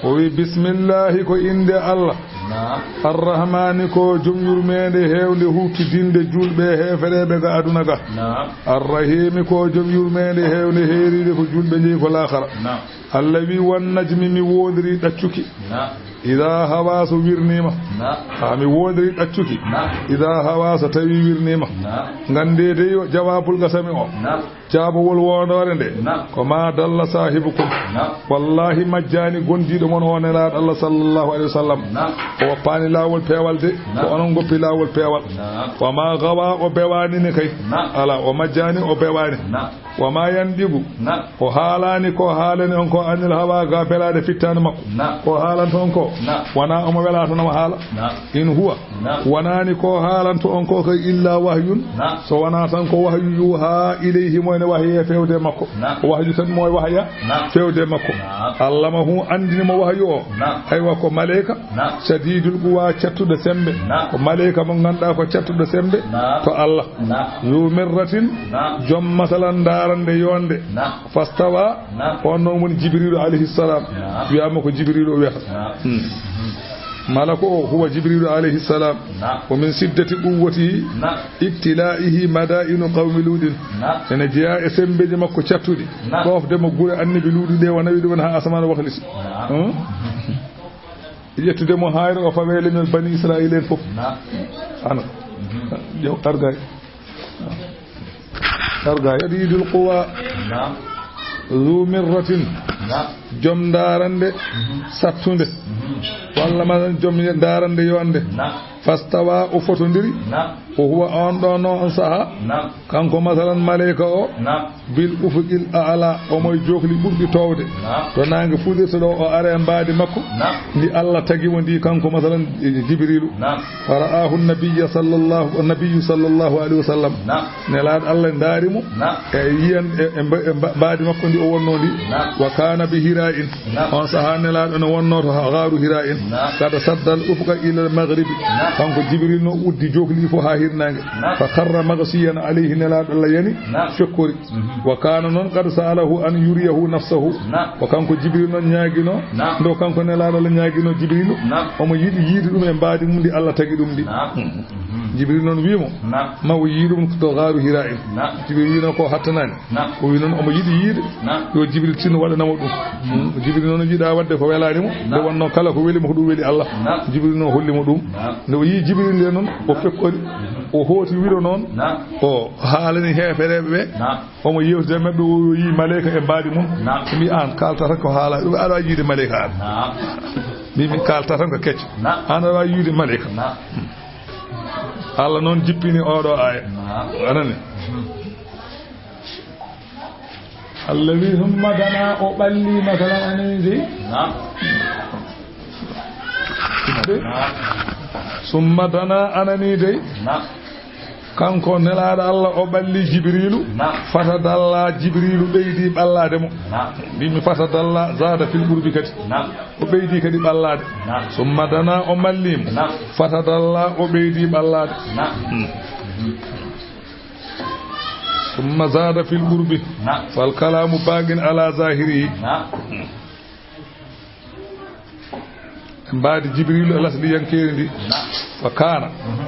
O wi, bismillahi, ko innde Allah. Naam. Arrahmani, ko jom yurmeende heewnde huuftidinde juulɓe e heefereeɓe ga aduna ga. Naam. Arrahimi, ko jom yurmeende heewnde heeriinde ko juulɓe njeyi ko laakhara. Naam. Allah wi, wan najmi, mi woondiri ɗaccuki. Naam. Ida hawa so wirniima. Na. Ha mi woodiri ɗaccuki. Na. Ida hawa so tawi wirniima. Na. Ngannde dey o jawaabul qasami o. Na. Jaabawol woondoore nde. Na. Ko ma dalla saahibukum. Na. Wallahi majjaani gondiiɗo mon o nelaaɗo Allah sallallahu alayhi wa sallam. Na. O woppaani laawol peewal de. Na. Ko onon ngoppi laawol peewal. Na. Wa ma gawa o bewaani ne kay. Na. Ala o majjaani o bewaani. Na. Wa ma yandigu. Na. O haalaani ko haalani on ko anil hawa ga belaade fittaande makko. Na. Ko haalanto on ko. Na. Wona omo wela tan omo haala. Na. In huwa. Na. Wonaani ko haalanto on ko kay illa wahyun. Na. So wona tan ko wahyu yuha ilayhi mo ene wahye fewde makko. Na. Ko wahyu tan mo wahya. Na. Fewde makko. Na. Allamahu andini mo wahyu o. Na. Aywa ko maleyka. Na. Shadidul quwa cattuɗo sembe. Na. Ko maleyka mo ngannduɗaa ko cattuɗo sembe. Na. To Allah. Na. Zu mirratin. Na. Joom masalan ndaarande yonde. Na. Fastawa. Na. On noon woni Jibriilu alayhi salam. Na. Wiyaama ko Jibriilu o wiyata. Na. Hmm. Malako o huwa Jibriilu alayhi salam. Na. Wa min siddati quwwatihi. Na. Ibtilaihi madainu qawmi ludin. Na. Ene jeyaa e sembeeji makko cattuɗi. Na. Ɗoofde mo gure annabi luuɗi ɗe o nawi ɗumen haa asamaan wahliti. Na. Hmm? Ƴettude mo hayre o fawe leñol bani Israila en fof. Na. Ana. Mhm. Yo argay. Argay. Shadidul quwa. Na. Zu mirratin. Na. Joom ndaarande. Mhm. Sattunde. Mhm. Walla masalan joom ndaarande yonde. Na. Fastawa o fotondiri. Na. O huwa on ɗo no on saha. Na. Kanko masalan maleyka o. Na. Bil ufuqil a'la, omo e jookli ɓurɗi toowde. Naam. To naange fuɗirta ɗo, o ara e mbaadi makko. Naam. Ndi Allah tagi mo ndi, kanko, masalan, Jibriilu. Naam. Fara'ahu nabiyya sallallahu, nabiyyu sallallahu alayhi wa sallam. Naam. Nelaaɗo Allah ndaari mo. Naam. E yiyan, e, e mba-, e mba-, mbaadi makko ndi o wonnoo ndi. Naam. Wa kana bi Hira'in. Naam. On sahaa Nelaaɗo no wonnoo to ha-, gaaru Hira'in. Naam. Kada saddal ufqa ila al maghribi. Naam. Kanko Jibriilu no uddi jookli fof ha hirnaange. Naam. Fa kharra maghshiyan alayhi, Nelaaɗo Allah yani. Naam. Fekkori. Mhm. Wa kana noon qad sa'alahu an yuriyahu nafsahu. Naam. Ko kanko Jibril noon ñaagino. Naam. Ndo kanko Nelaaɗo Allah ñaagino Jibrilu. Naam. Omo yiɗi yiide ɗum e mbaadi mum ndi Allah tagi ɗum ndi. Naam. Mhm. Mhm. Jibril noon wii mo. Naam. Ma o yii ɗum to gaaru Hira'in. Naam. Jibril wiino ko hattanaani. Naam. O wii noon omo yiɗi yiide. Naam. Yo Jibril tinno waɗanamo ɗum. Mhm. Mhm. Jibril noon yiɗa waɗde ko welaani mo. Naam. Nde wonno kala ko weli mo ko ɗum weli Allah. Naam. Jibril noon holli mo ɗum. Naam. Nde o yii Jibril nde noon, o fekkori. Mhm. O hooti wiro noon. Naam. O haalani heefereɓe ɓe. Naam. Omo yewtida e maɓɓe, o yii maleyka e mbaadi mum. Naam. Mi an kaalta tan ko haala, ɗum aɗa waawi yiide maleyka an. Naam. Mi, mi kaalta tan ko kecco. Naam. An aɗa waawi yiide maleyka. Naam. Allah noon jippini oɗo aaya. Naam. Anani. Mhm. Allah wi, "Summa dana," o ɓalli, masalan, anani dey. Naam. Naam. "Summa dana," anani dey. Naam. Kanko Nelaaɗo Allah, o ɓalli Jibriilu. Naam. Fatadalla, Jibriilu ɓeydi ɓallaade mo. Naam. Mbimi fatadalla, zada fil qurbi kadi. Naam. O ɓeydi kadi ɓallaade. Naam. Summa dana, o malli mo. Naam. Fatadalla, o ɓeydi ɓallaade. Naam. Hmm. Summa zada fil qurbi. Naam. Fal kalamu baqin ala zahirihi. Naam. Mbaadi Jibriilu e lasliyankeeri ndi. Naam. Wa kana. Mhm.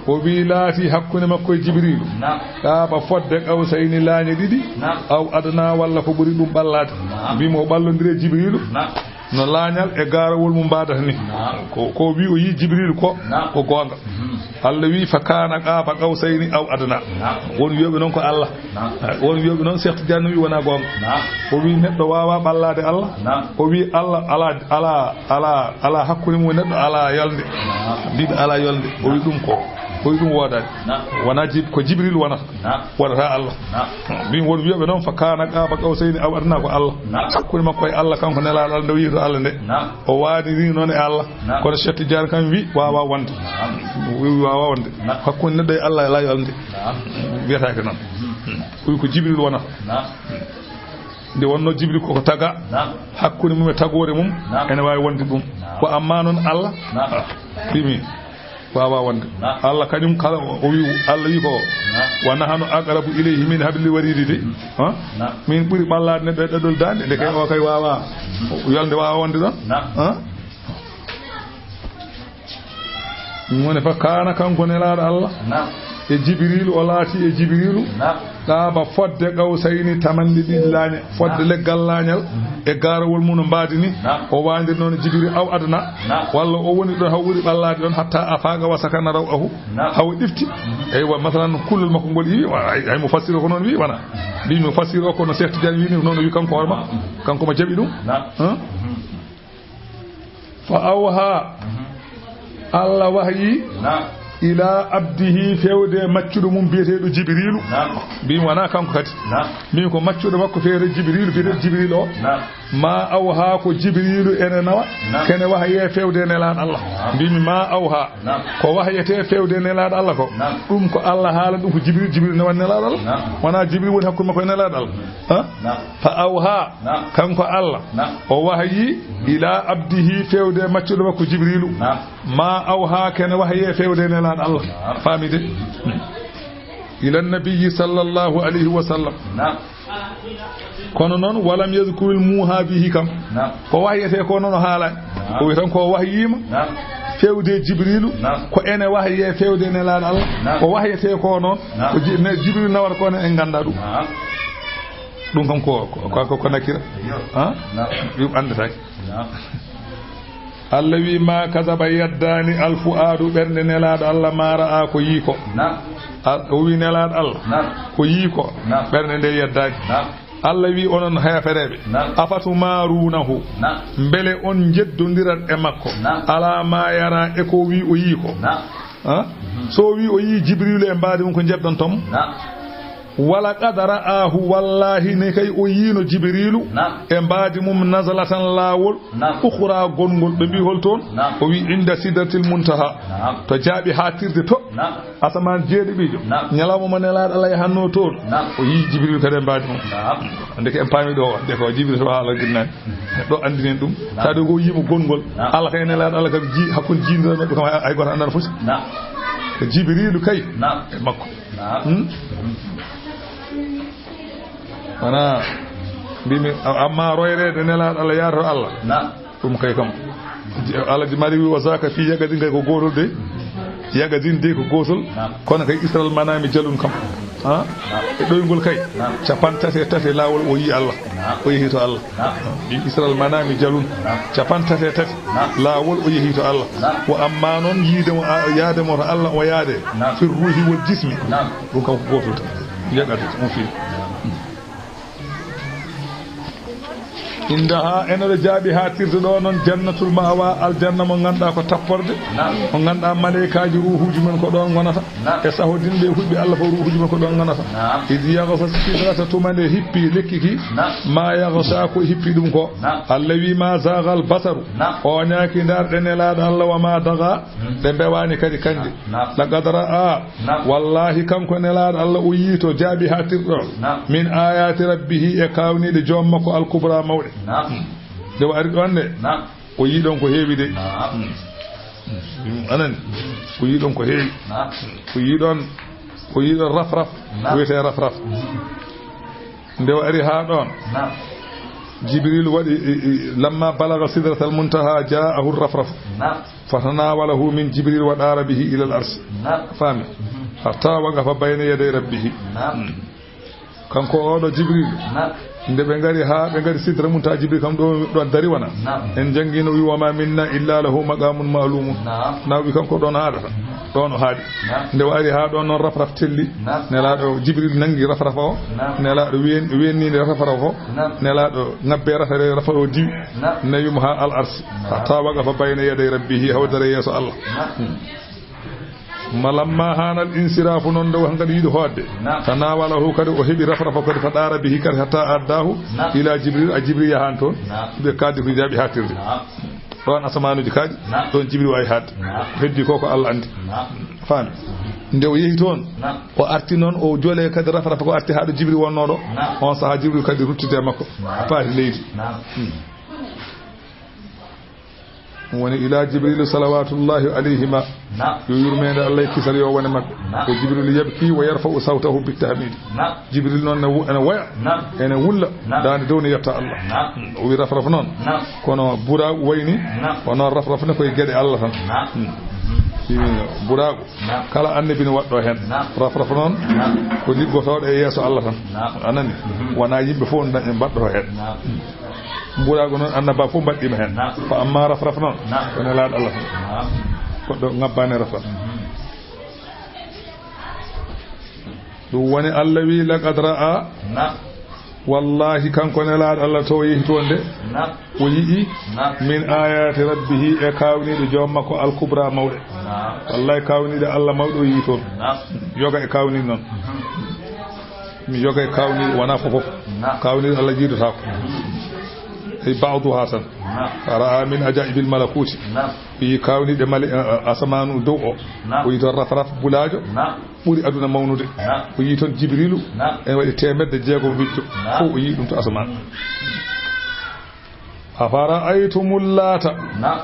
O wi laati hakkunde makko e Jibriilu. Naam. Qaaba fodde qawsayni laañe ɗiɗi. Naam. Aw adna walla ko ɓuri ɗum ɓallaade. Naam. Mbimo o ɓallondire Jibriilu. Naam. No laañal e gaarawol mum mbaadata ni. Naam. Ko, ko wi o yii Jibriilu ko, naam, ko goonga. Mhm. Allah wi, "Fa kana qaaba qawsayni aw adna." Naam. Won wiyoɓe noon ko Allah. Naam. Won wiyoɓe noon Cheikh Tidiane wi wona goonga. Naam. O wi neɗɗo waawa ɓallaade Allah. Naam. O wi Allah ala, ala, ala, ala hakkunde mum e neɗɗo ala yolnde. Naam. Mbiɗo ala yolnde. O wi ɗum ko. O wi ɗum woodaani. Naam. Wona Jib-, ko Jibril wonata. Naam. Wonata Allah. Naam. Mbimi won wiyoɓe noon, "Fa kana qaaba qawsayni aw adna," ko Allah. Naam. Hakkunde makko e Allah, kanko Nelaaɗo Allah nde o yii to Allah nde. Naam. O waaniri noon e Allah. Naam. Kono Cheikh Tidiane kam wi waawa wonde. Naam. Wi waawa wonde. Naam. Hakkunde neɗɗo e Allah ala yolnde. Naam. Wiyataake noon. Mhm. Wi ko Jibril wonata. Naam. Nde wonno Jibril koko taga. Naam. Hakkunde mum e tagoore mum. Naam. Ene waawi wonde ɗum. Naam. Ko amma noon Allah. Naam. Ah, ɗimi. Waawa wonde. Naam. Allah kañum kala o, o wi, Allah wi ko, naam, "Wa nahnu aqrabu ilayhi min hablil waridi" de. Mhm. Ha? Naam. Min ɓuri ɓallaade neɗɗo e ɗaɗol daande, nde kay, naam, o kay waawa, yolnde waawa wonde ɗon. Naam. Ha? Ɗum woni fa kana kanko Nelaaɗo Allah. Naam. E Jibriilu, o laati e Jibriilu. Naam. Qaaba fodde qawsayni, tamanɗe ɗiɗi laañe, fodde Naam. leggal laañal, Mhm. e gaarawol mum no mbaadi ni. Naam. O waandir noon Jibriilu aw adna, Naam. walla o woni ɗoon haw ɓuri ɓallaade ɗoon, hatta afaaqa wa sakana raw'ahu, Naam. haw ɗifti. Mhm. Eywa, masalan, kullol makko ngol iwi, wa-, ay, ay mo fassiri ko noon wi, wona. Mbi mo fassiri o ko no Cheikh Tidiane wi ni, noon o wi kanko hoore makko. Mhm. Kanko mo jaɓi ɗum. Naam. Hein? Mhm. Fa awha, Mhm. Allah wahyi, Naam. ila abdihi, fewde maccuɗo mum biyeteeɗo Jibriilu. Naam. Mbimi wona kanko kadi. Naam. Mbimi ko maccuɗo makko feere Jibriilu, biyeteeɗo Jibriilu o. Naam. Ma awha, ko Jibriilu ene nawa, Naam. kene wahye fewde nelaaɗo Allah. Naam. Mbimi ma awha, Naam. ko wahyete fewde nelaaɗo Allah ko. Naam. Ɗum ko Allah haala ɗum ko Jibriilu, Jibriilu nawa nelaaɗo Allah. Naam. Wona Jibriilu woni hakkunde makko e nelaaɗo Allah. Ha? Naam. Fa awha, Naam. kanko Allah, Naam. o wahyi ila abdihi, fewde maccuɗo makko Jibriilu. Naam. Ma awha, kene wahye fewde nelaaɗo Allah. Naam. Faami de? Ila nabiyyi sallallahu alayhi wa sallam. Naam. Kono noon, walam yadkuril muuha bihi kam. Naam. Ko wahyete ko noon o haalaani. Naam. O wi tan ko wahyiima Naam. fewde Jibriilu, Naam. ko ene wahye fewde nelaaɗo Allah. Naam. Ko wahyete ko noon, Naam. ko Ji-, ne Jibriilu nawata ko noon en nganndaa ɗum. Naam. Ɗum kam ko, ko, ko, ko nakira. Iyo. Ha? Naam. Ɗum anndataake. Naam. Allah wi, "Ma kazaba, yaddaani, al fu'aadu, ɓernde nelaaɗo Allah, ma ra'a, ko yii ko." Naam. Al-, o wi nelaaɗo Allah, Naam. ko yii ko, Naam. ɓernde nde yaddaani. Naam. Allah wi, "Onon heefereeɓe, Naam. afatumarunahu, Naam. mbele on njeddondirat e makko, Naam. ala ma yara, e ko wi o yii ko?" Naam. Ha? Mhm. So wi o yii Jibriilu e mbaadi mum, ko njeddonton mo? Naam. Wala qad ra'ahu, wallahi ne kay o yiino Jibriilu Naam. e mbaadi mum nazalatan laawol Naam. ukhra gonngol, ɓe mbi hol toon? Naam. O wi inda sidratil muntaha. Naam. To jaaɓi haatirde to. Naam. Asamaan jeeɗiɗiijo. Naam. Ñalawma mo nelaaɗo Allah yahanno toon. Naam. O yii Jibriilu kadi e mbaadi mum. Naam. Ande ko en paami ɗo, de ko Jibriilu to haala ginnani. Ɗo anndinen ɗum. Naam. Saɗo ko yiimo gonngol. Naam. Allah kay nelaaɗo Allah kam ji, hakkunde jiindira maɓɓe kam hay, hay gooto anndaa foti. Naam. Ko Jibriilu kay Naam. e makko. Naam. Hmm? Wona mbimi, a-, amma royreede nelaaɗo Allah yaade to Allah. Naam. Ɗum kay kam. Ji-, Alhaji Mari wi, "Wa zaka fi yaqazin," kay ko gootol de. Yaqazin de ko gootol. Naam. Kono kay isral manami jalun kam. Ha? Naam. E ɗoyngol kay. Naam. Capanɗe tati e tati laawol o yii Allah. Naam. O yehi to Allah. Naam. Ɗin isral manami jalun. Naam. Capanɗe tati e tati Naam. laawol o yehi to Allah. Naam. Wa amma noon yiide mo, a-, yaade mo to Allah o yaade. Naam. Fi ruuhi wal jismi. Naam. Ɗum kam ko gootol tan. Yaqazin on fi. Indaha, ene ɗo jaaɓi haatirde ɗo noon, jannatul ma'wa, aljanna mo ngannduɗaa ko tapporde, Naam. mo ngannduɗaa maleykaaji ruuhuuji mum ko ɗoon ngonata, Naam. e sahodinɓe e hulɓe Allah fof ruuhuuji mum ko ɗoon ngonata. Naam. Id yaghsha sidrata, tuma nde hippi lekki ki, Naam. ma yaghsha, ko hippi ɗum ko. Naam. Allah wi, "Ma zaghal basaru." Naam. O ñaaki ndaarɗe nelaaɗo Allah, "wa ma dagha," Hmm. ɗe mbewaani kadi kañje. Naam. Laqad ra'a, Naam. Wallahi, kanko nelaaɗo Allah, o yii to jaaɓi haatirɗo Naam. min ayati rabbihi, e kaawniiɗe joom makko, al kubra, mawɗe. Naam. Nde o ari ɗoon ne, Naam. o yii ɗoon ko heewi de. Naam. Hmm. Hmm. Anani, o yii ɗoon ko heewi. Naam. O yii ɗoon, o yii ɗoon rafraf, Naam. wiyetee rafraf. Hmm. Nde o ari haa ɗoon, Naam. Jibril waɗi, i, i, lamma balaga sidratal muntaha, jaahu rafraf. Naam. Fatanawalahu min Jibril wa dara bihi ila al-arsh. Naam. Faami? Mhm. Hatta waqafa bayna yaday rabbihi. Naam. Hmm. Kanko oɗo Jibril, Naam. nde ɓe ngari haa ɓe ngari sidra muntaha, Jibril kam ɗo, ɗo dari wona. Naam. En janngino wi, "Wa ma minna illa lahu maqamun ma'lumun." Naam. Na wi kanko ɗon haadata. Mhm. Ɗon o haadi. Naam. Nde o ari haa ɗon noon rafraf telli. Naam. Nelaaɗo Jibril nanngi rafrafa o. Naam. Nelaaɗo wen-, wenninde rafrafa o. Naam. Nelaaɗo ŋabbe rafere rafa o diwi. Naam. Nawi mo haa al arsi. Naam. Hatta waqafa bayna yaday rabbihi, hawdere yeeso Allah. Naam. Hmm. Malamma hanal insirafu noon nde wata ngam yiɗi hoodde. Naam. Tanawalahu kadi o heɓi rafrafa kadi fa dara bihi kadi hatta addahu Naam. ila Jibril, a Jibril yahan toon. Naam. Ɓe kaddi ko jaaɓi haatirde. Naam. Ɗoon asamaanuuji kaaɗi, Naam. ɗoon Jibril waawi haadde. Naam. Ko heddi ko, ko Allah anndi. Naam. Faami. Nde o yehi toon, Naam. o arti noon, o jole kadi rafrafa ko arti haa ɗo Jibril wonnoo ɗo. Naam. On sahaa Jibril kadi ruttiti e makko. Naam. Paati leydi. Naam. Hmm. Ɗum woni ila Jibril salawatullahi alayhima. Naam. Yo yurmeende Allah e kisal yo wone makko. Naam. Ko Jibril yabki wa yarfa'u sawtahu bit tahmidi. Naam. Jibril noon ne wo-, ene woya, Naam. ene wulla, Naam. daande dow ne yetta Allah. Naam. O wi rafraf noon. Naam. Kono buraaku wayni, Naam. ko noon rafraf ne koye geɗe Allah tan. Naam. Hmm. Buraagu. Naam. Kala annabi no waɗɗo heen. Naam. Raf raf noon. Naam. Ko liggotooɗo e yeeso Allah tan. Naam. A nani? Mhm. Wonaa yimɓe fof dañ-, mbaɗɗo heen. Naam. Buraagu noon annaba fof mbaɗɗiima heen. Naam. Ko amma raf raf noon. Naam. Ko nelaaɗo Allah tan. Naam. Goɗɗo ŋabbaani raf raf. Mhm. Ɗum woni Allah wi, "Laqad ra'a." Naam. Wallahi, kanko nelaaɗo Allah to yehi toon de. Naam. O yi'i. Naam. "Min ayati rabbihi," e kaawniiɗe joom makko, al-kubra mawɗe. Naam. Wallahi, kaawniiɗe Allah mawɗe o yi'i toon. Naam. Yoga e kaawniiɗe noon. Mhm. Mi yoga e kaawniiɗe wonaa fof fof. Naam. Kaawniiɗe Allah jiidotaako. Mhm. Ay ba'duha tan. Naam. Ra'a min ajaibil malakuti. Naam. O yi'i kaawniiɗe male-, a-, a-, asamaanu dow o. Naam. O yi'i toon raf raf bulaajo. Naam. Ɓuri aduna mawnude. Naam. O yi'i toon Jibrilu. Naam. Ene waɗi teemedde jeegom wicco. Naam. Fof o yi'i ɗum to asamaan. Afara'aytumul Laata. Naam.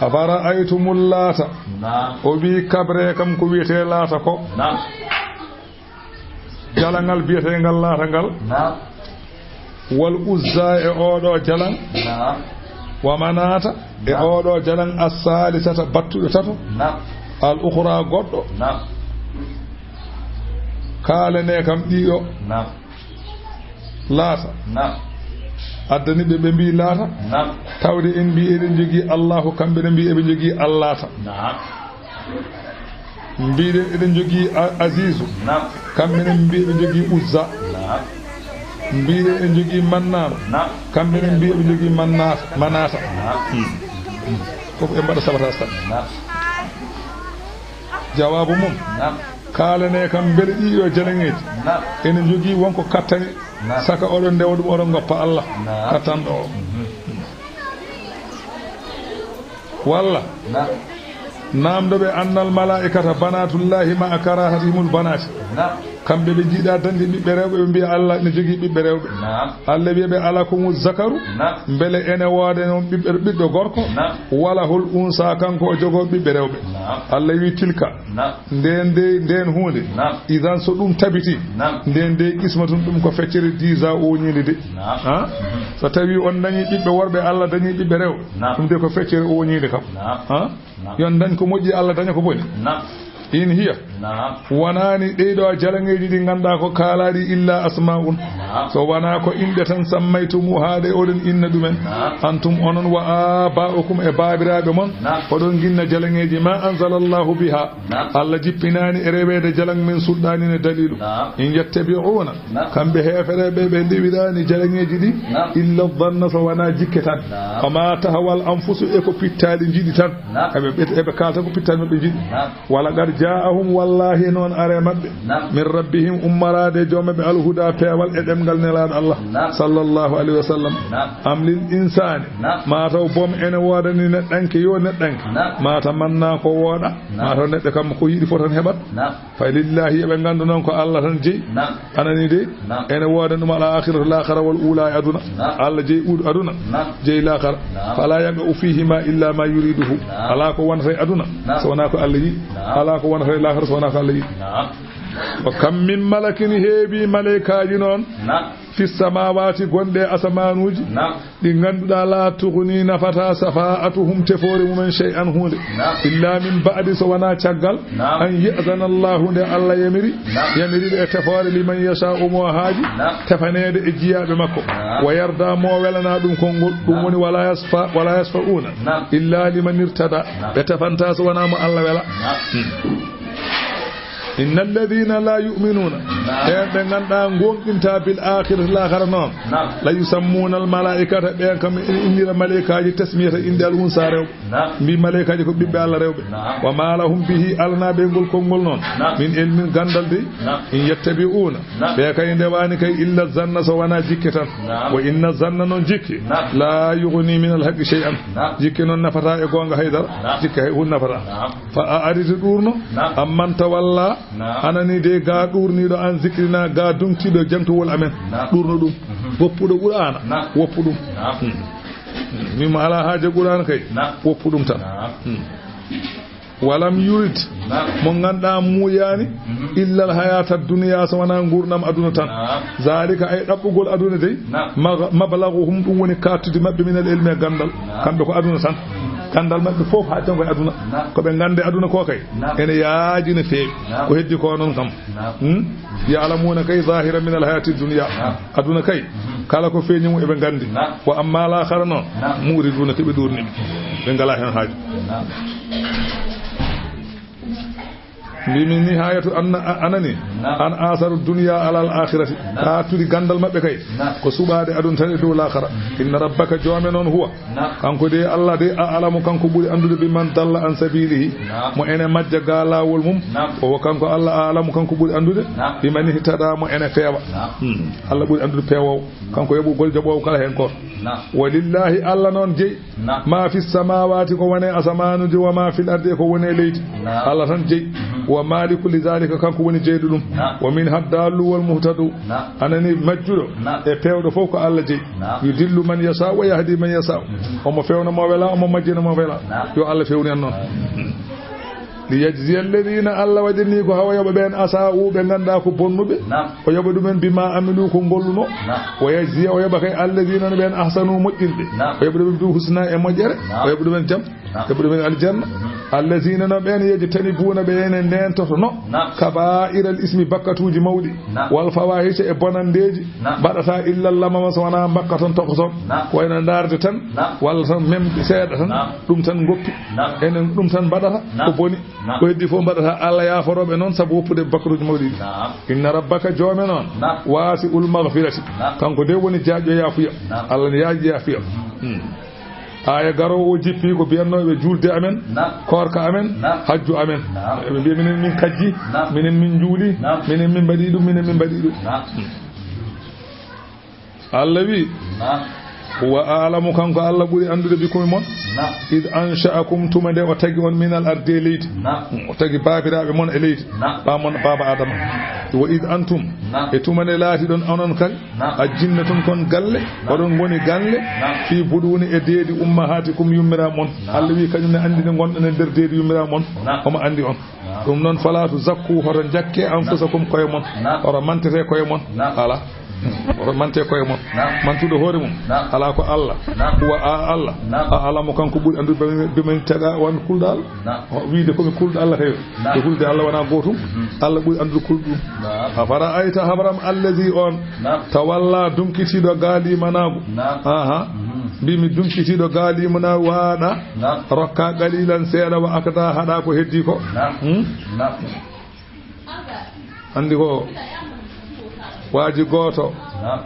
Afara'aytumul Laata. Naam. O wi'i, kabree kam ko wiyetee Laata ko. Naam. Jalaŋal biyeteengal Laata ngal. Naam. Wal Uzza e oo ɗoo jalaŋ. Naam. Wa Manaata e Naam. oo ɗoo jalaŋ as-saalisata battuɗo tato. Naam. Al ukhra goɗɗo. Naam. Kaalanee kam ɗiɗo. Naam. Laata. Naam. Addani ɓe, ɓe mbi'i Laata. Naam. Tawde en mbi'i eɗen njogii Allahu, kamɓe ne mbi'i eɓe njogii Allaata. Naam. Mbiɗen eɗen njogii A-, Azizu. Naam. Kamɓe ne mbi'i eɓe njogii Uzza. Naam. Mbiɗen eɗen njogii Mannaanu. Naam. Kamɓe ne mbi'i eɓe njogii Mannaata, Manaata. Naam. Hmm. Fof en mbaɗa sabata tan. Naam. Jawaabu mum. Naam. Kaalanee kam mbele ɗiɗo jalaŋeeji. Naam. Ene njogii wonko kattani. Naam. Saka oɗon ndewa ɗum, oɗon ngoppa Allah. Naam. Kattanɗo o. Mhm. Walla. Naam. Naamndo ɓe annal malaa'ikata banatullahi ma'a karahatihimul banati. Naam. Kamɓe ɓe njiɗa dañde ɓiɓɓe rewɓe, ɓe mbiya Allah ne jogii ɓiɓɓe rewɓe. Naam. Allah wiya ɓe alakumu zakaru. Naam. Mbele ene wooda noon ɓiɓɓe, ɓiɗɗo gorko. Naam. Walahul unsa, kanko o jogoo ɓiɓɓe rewɓe. Naam. Allah wi tilka. Naam. Ndeen de, ndeen huunde. Naam. Idan so ɗum tabiti. Naam. Ndeen de qismatun ɗum ko feccere disa o woniinde de. Naam. Ha? Mhm. So tawi on dañi ɓiɓɓe worɓe, Allah dañi ɓiɓɓe rewɓe. Naam. Ɗum de ko feccere o woniinde kam. Naam. Ha? Naam. Yon dañ ko moƴƴi, Allah daña ko boni. Naam. In hiya. Naam. Wonaani ɗey ɗo jalaŋeeji ɗi ngannduɗaa ko kaalaaɗi illa asma'un. Naam. So wonaa ko inɗe tan sammaytumuha ɗe oɗon inna ɗumen. Naam. Antum onon wa aba'ukum e baabiraaɓe mon. Naam. Oɗon nginna jalaŋeeji ma anzalallahu biha. Naam. Allah jippinaani e reweede jalaŋ min sulɗaanin e daliilu. Naam. In yattabi'una. Naam. Kamɓe heefereɓe ɓe ndewiraani jalaŋeeji ɗi. Naam. Illa dhanna so wonaa jikke tan. Naam. Wa ma tahawal anfusu e ko pittaaɗi njiɗi tan. Naam. Eɓe, eɓe, eɓe kaalta ko pittaaɗi maɓɓe njiɗi. Naam. Wa laqad ja'ahum wallahi noon are maɓɓe. Naam. Min rabbihim ummaraade joom maɓɓe alhuda peewal e ɗemngal nelaaɗo Allah. Naam. Sallallahu alayhi wa sallam. Naam. Am lil insaani. Naam. Maa taw boom ene woodani neɗɗanke yo neɗɗanke. Naam. Maa tamanna ko wooɗa. Naam. Maa taw neɗɗo kam ko yiɗi fof tan heɓat. Naam. Fa lillahi, eɓe nganndu noon ko Allah tan jeyi. Naam. Anani de, Naam. Ene wooda ɗum al akhiratu, laakhara, wal ula e aduna. Naam. Allah jeyi ɓuuɗo aduna, Naam. Jeyi laakhara. Naam. Fala yaqa'u fihima illa ma yuriduhu. Naam. Alaa ko wonata e aduna, Naam. So wonaa ko Allah yiɗi. Naam. Alaa ko wonata e laakhara so wonaa ko Allah yiɗi. Naam. Wa kam min malakin, heewi maleykaaji noon. Naam. Fi samawati, gonɗe e asamaanuuji. Naam. Ɗi ngannduɗaa, la tughni, nafata, shafa'atuhum, tefoore mumen, shay'an, huunde. Naam. Illa min ba'di, so wonaa caggal, Naam. An ya'zana Allahu, nde Allah yamiri, Naam. Yamiri ɓe e tefoore, liman yasha'u, mo haaji, Naam. Tefaneede e jiyaaɓe makko. Naam. Wa yarda, mo welana ɗum konngol, ɗum Naam. Woni wala yasfa, wala yashfa'una, Naam. Illa liman irtada, Naam. Ɓe tefanta so wonaa mo Allah wela. Naam. Hmm. Inna alladhina la yu'minuna. Naam. Ɓen ɓe ngannduɗaa goonɗinta bil akhirati, laakhara noon. Naam. La yusammuna al malaikata, ɓen kam ene innira maleykaaji tasmiyata, innde al unsa, rewɓe. Naam. Mbi maleykaaji ko ɓiɓɓe Allah rewɓe. Naam. Wa ma lahum bihi, alanaa ɓe ngol konngol noon. Naam. Min ilmin, ganndal de. Naam. In yattabi'una. Naam. Ɓe kay ndewaani kay illa zanna, so wonaa jikke tan. Naam. Wa inna zanna, noon jikke. Naam. La yughni min al haqqi shay'an. Naam. Jikke noon nafataa e goonga haydara. Naam. Jikke hay huunde nafataa. Naam. Fa a'rid, ɗuurno. Naam. Amman tawalla. Naam. Anani de ga ɗuurniiɗo an zikrina, ga duŋtiiɗo jaŋtowol amen. Naam. Ɗuurno ɗum. Mhm. Woppuɗo Qur'aana. Naam. Woppu ɗum. Naam. Hmm. Min mo alaa haaje Qur'aana kay. Naam. Woppu ɗum tan. Naam. Hmm. Walam yurid. Naam. Mo ngannduɗaa muuyaani. Mhm. Illa al hayata dunya, so wonaa nguurndam aduna tan. Naam. Zalika, ay ɗaɓɓugol aduna dey. Naam. Mag-, mablaghuhum, ɗum woni kattudi maɓɓe, min al ilmi, e ganndal. Naam. Kamɓe ko aduna tan. Ganndal maɓɓe fof haa janngo e aduna. Naam. Ko ɓe nganndi aduna ko kay. Naam. Ene yaaji no feewi. Naam. Ko heddi ko noon kam. Naam. Hmm? Ya'lamuuna kay zahiran min al hayati dunya. Naam. Aduna kay. Mhm. Kala ko feeñi mum eɓe nganndi. Naam. Wa amma al akhira noon. Naam. Mu'riduuna ko ɓe ɗuurni ɓe. Ɓe ngalaa heen haaju. Naam. Mbimi nihayatu anna, a-, anani. Naam. An asaru dunya ala al akhirati. Naam. Haa turi ganndal maɓɓe kay. Naam. Ko suɓaade aduna tan e dow laakhara. Inna rabbaka joome noon huwa. Naam. Kanko de Allah de a alamu kanko ɓuri anndude bi man dalla an sabilihi. Naam. Mo ene majja ga laawol mum. Naam. O kanko Allah a alamu kanko ɓuri anndude. Naam. Bi man ihtada mo ene feewa. Naam. Hmm. Allah ɓuri anndude peewoowo. Kanko yoɓugol jaɓoowo kala heen gooto. Naam. Walillahi Allah noon jeyi. Naam. Ma fi samawati ko woni e asamaanuuji wa ma fil ardi e ko woni e leydi. Naam. Allah tan jeyi. Mhm. Wa maliku li zalika kanko woni jeyɗo ɗum. Naam. Wa min haddallu wal muhtadu. Naam. Anani majjuɗo. Naam. E peewɗo fof ko Allah jeyi. Naam. Yudillu man yasha wa yahdi man yasha. Mhm. Omo fewna mo wela, omo majjina mo wela. Naam. Yo Allah fewnu en noon. Amin. Li yajziya alladhina Allah waɗini ko hawa yoɓa ɓeen asa'u ɓe ngannduɗaa ko bonnuɓe. Naam. O yoɓa ɗumen bima amilu ko ngolluno. Naam. Wa yajziya o yoɓa kay alladhina no ɓeen ahsanu moƴƴinɓe. Naam. O yoɓa ɗumen bil husna e moƴƴere. Naam. O yoɓa ɗumen jam. Naam. Yoɓa ɗumen aljanna. Mhm. Alladhina no ɓeen yajtanibuna ɓe ene ndentotono. Naam. Kaba'ira al ismi bakkatuuji mawɗi. Naam. Wal fawahisha e bonandeeji. Naam. Mbaɗata illa lamama so wonaa mbakka toon toko toon. Naam. Ko wayno ndaarde tan. Naam. Walla tan memde seeɗa tan. Naam. Ɗum tan ngoppi. Naam. Enen ɗum tan mbaɗata. Naam. Ko boni. Naam. Ko heddi fof mbaɗata Allah yaaforooɓe noon sabu woppude bakkatuuji mawɗi ɗi. Naam. Inna rabbaka joome noon. Naam. Wasi'ul maghfirati. Naam. Kanko de woni jaajɗo yaafuya. Naam. Allah ne yaaji yaafuya. Hmm. Aya garoowo o jippi ko biyannooɓe julde amen, naam, koorka amen, naam, hajju amen. Naam. Eɓe mbiya minen min kajji, naam, minen min njuuli, naam, minen min mbaɗi ɗum, minen min mbaɗi ɗum. Naam. Allah wi, naam, huwa a'lamu, kanko Allah ɓuri anndude bikum e mon. Naam. Id ansha'akum, tuma nde o tagi on, minal ardi, e leydi. Naam. O tagi baabiraaɓe mon e leydi. Naam. Ɓaa mon, baaba Adama. Wa id antum, naam, e tuma nde laatiɗon onon kadi. Naam. A jinnatun kon galle, naam, oɗon ngoni galle, naam, fii buɗuuni e deedi ummahatikum yummiraaɓe mon. Naam. Allah wi kañum ne anndi nde ngonɗon e nder deedi yummiraaɓe mon. Naam. Omo anndi on. Naam. Ɗum noon, falaa tuzakku, hoto njakke, anfusakum, koye mon. Naam. Hoto mantete koye mon. Naam. Alaa. Hoto mante koye mon. Naam. Mantuɗo hoore mum. Naam. Alaa ko Allah. Naam. Huwa a Allah. Naam. A'lamu, kanko ɓuri anndude bima, bima ihtada, won kulɗo Allah. Naam. O wiide ko mi kulɗo Allah kay. Naam. Ko hulde Allah wonaa gootum. Mhm. Allah ɓuri anndude kulɗum. Naam. Afara'ayta, habram, allazi on, naam, tawalla, dunkitiiɗo gaalimanaagu. Naam. Aha. Mhm. Mbimi dunkitiiɗo gaalimanaagu waaɗa. Naam. Rokka qalilan seeɗa wa akda haɗa ko heddi ko. Naam. Hmm? Naam. Anndi ko waaji gooto, naam,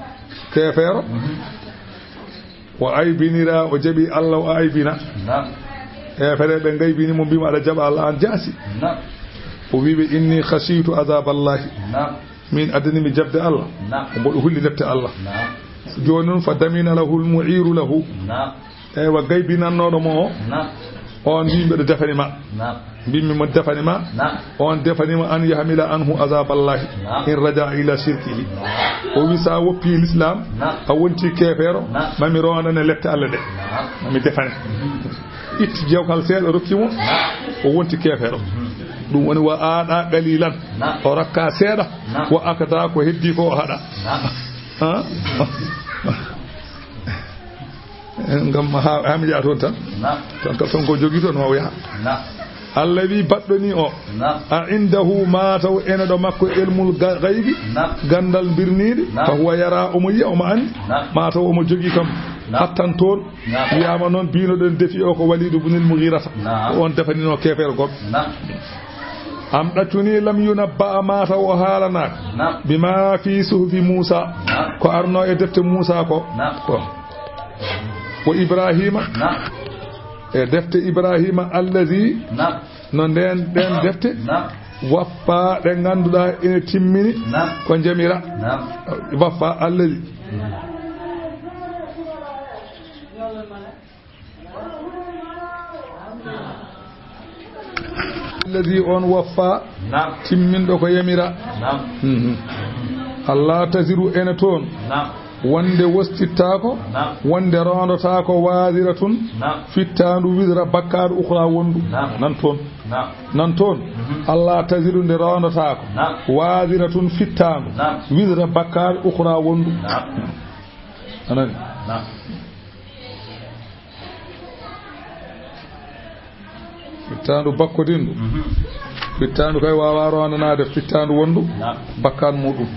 keefeero. Mhm. O aybinira, o jaɓi Allah, o aybina. Naam. Heefereɓe ngaybini mo, mbima aɗa jaɓa Allah, an jaasi. Naam. O wiɓe inni khashitu azaballahi. Naam. Min addani mi jaɓde Allah. Naam. Mboɗo hulli lepte Allah. Naam. Jooni noon fa damina lahul mu'iru lahu. Naam. Eywa, gaybinannooɗo mo o. Naam. On mbi mbeɗo defani ma. Naam. Mbimmi mo defani ma. Naam. On defani ma an yahmila anhu azaballahi. Naam. In raja ila shirkihi. Naam. O wi sa woppi l'islam, naam, a wonti keefeero, naam, mami rondane lette Allah ɗe. Naam. Mami defane. Itti jewkal seeɗa rokki mo. Naam. O wonti keefeero. Mhm. Ɗum woni wa aɗa qalilan. Naam. O rokka seeɗa. Naam. Wa akada ko heddi ko o haɗa. Naam. Ha? Ngam ha, ha mi yaha toon tan. Naam. Tan ka, tan ko jogii toon, ma o yaha. Naam. Allah wi baɗɗo ni o. Naam. A indahu, ma taw ene ɗo makko ilmul ga-, gaybi. Naam. Ganndal birniiɗi. Naam. Fa huwa yara, omo yiya, omo anndi. Naam. Ma taw omo jogii kam. Naam. Hattan toon. Naam. Wiyaama noon, biino ɗon defi o ko Waliidu bunil Mughirata. Naam. Ko on defaninoo keefeero goɗɗo. Naam. Am ɗaccuni lam yunabba, ma taw o haalanaaka. Naam. Bima fi suhufi Muusa. Naam. Ko arno e defte Muusa ko. Naam. Ko. Wo Ibrahima. Naam. E defte Ibrahima allazi. Naam. No nden, ɗen defte. Naam. Waffa ɗe ngannduɗaa ene timmini. Naam. Ko jamira. Naam. Waffa allazi. Alladi on waffa, naam, timminɗo ko yamira. Naam. Mhm. Allah taziru ene toon. Naam. Wonde wostittaako, naam, wonde rondotaako waziratun, naam, fittaandu wizra bakkaaɗo ukhra wondu. Naam. Nan toon. Naam. Nan toon. Mhm. Allah taziru nde rondotaako. Naam. Waziratun fittaandu. Naam. Wizra bakkaaɗo ukhra wondu. Naam. Anani? Naam. Fittaandu bakkodindu. Fittaandu kay waawaa roondanaade fittaandu wondu bakkaan muuɗum.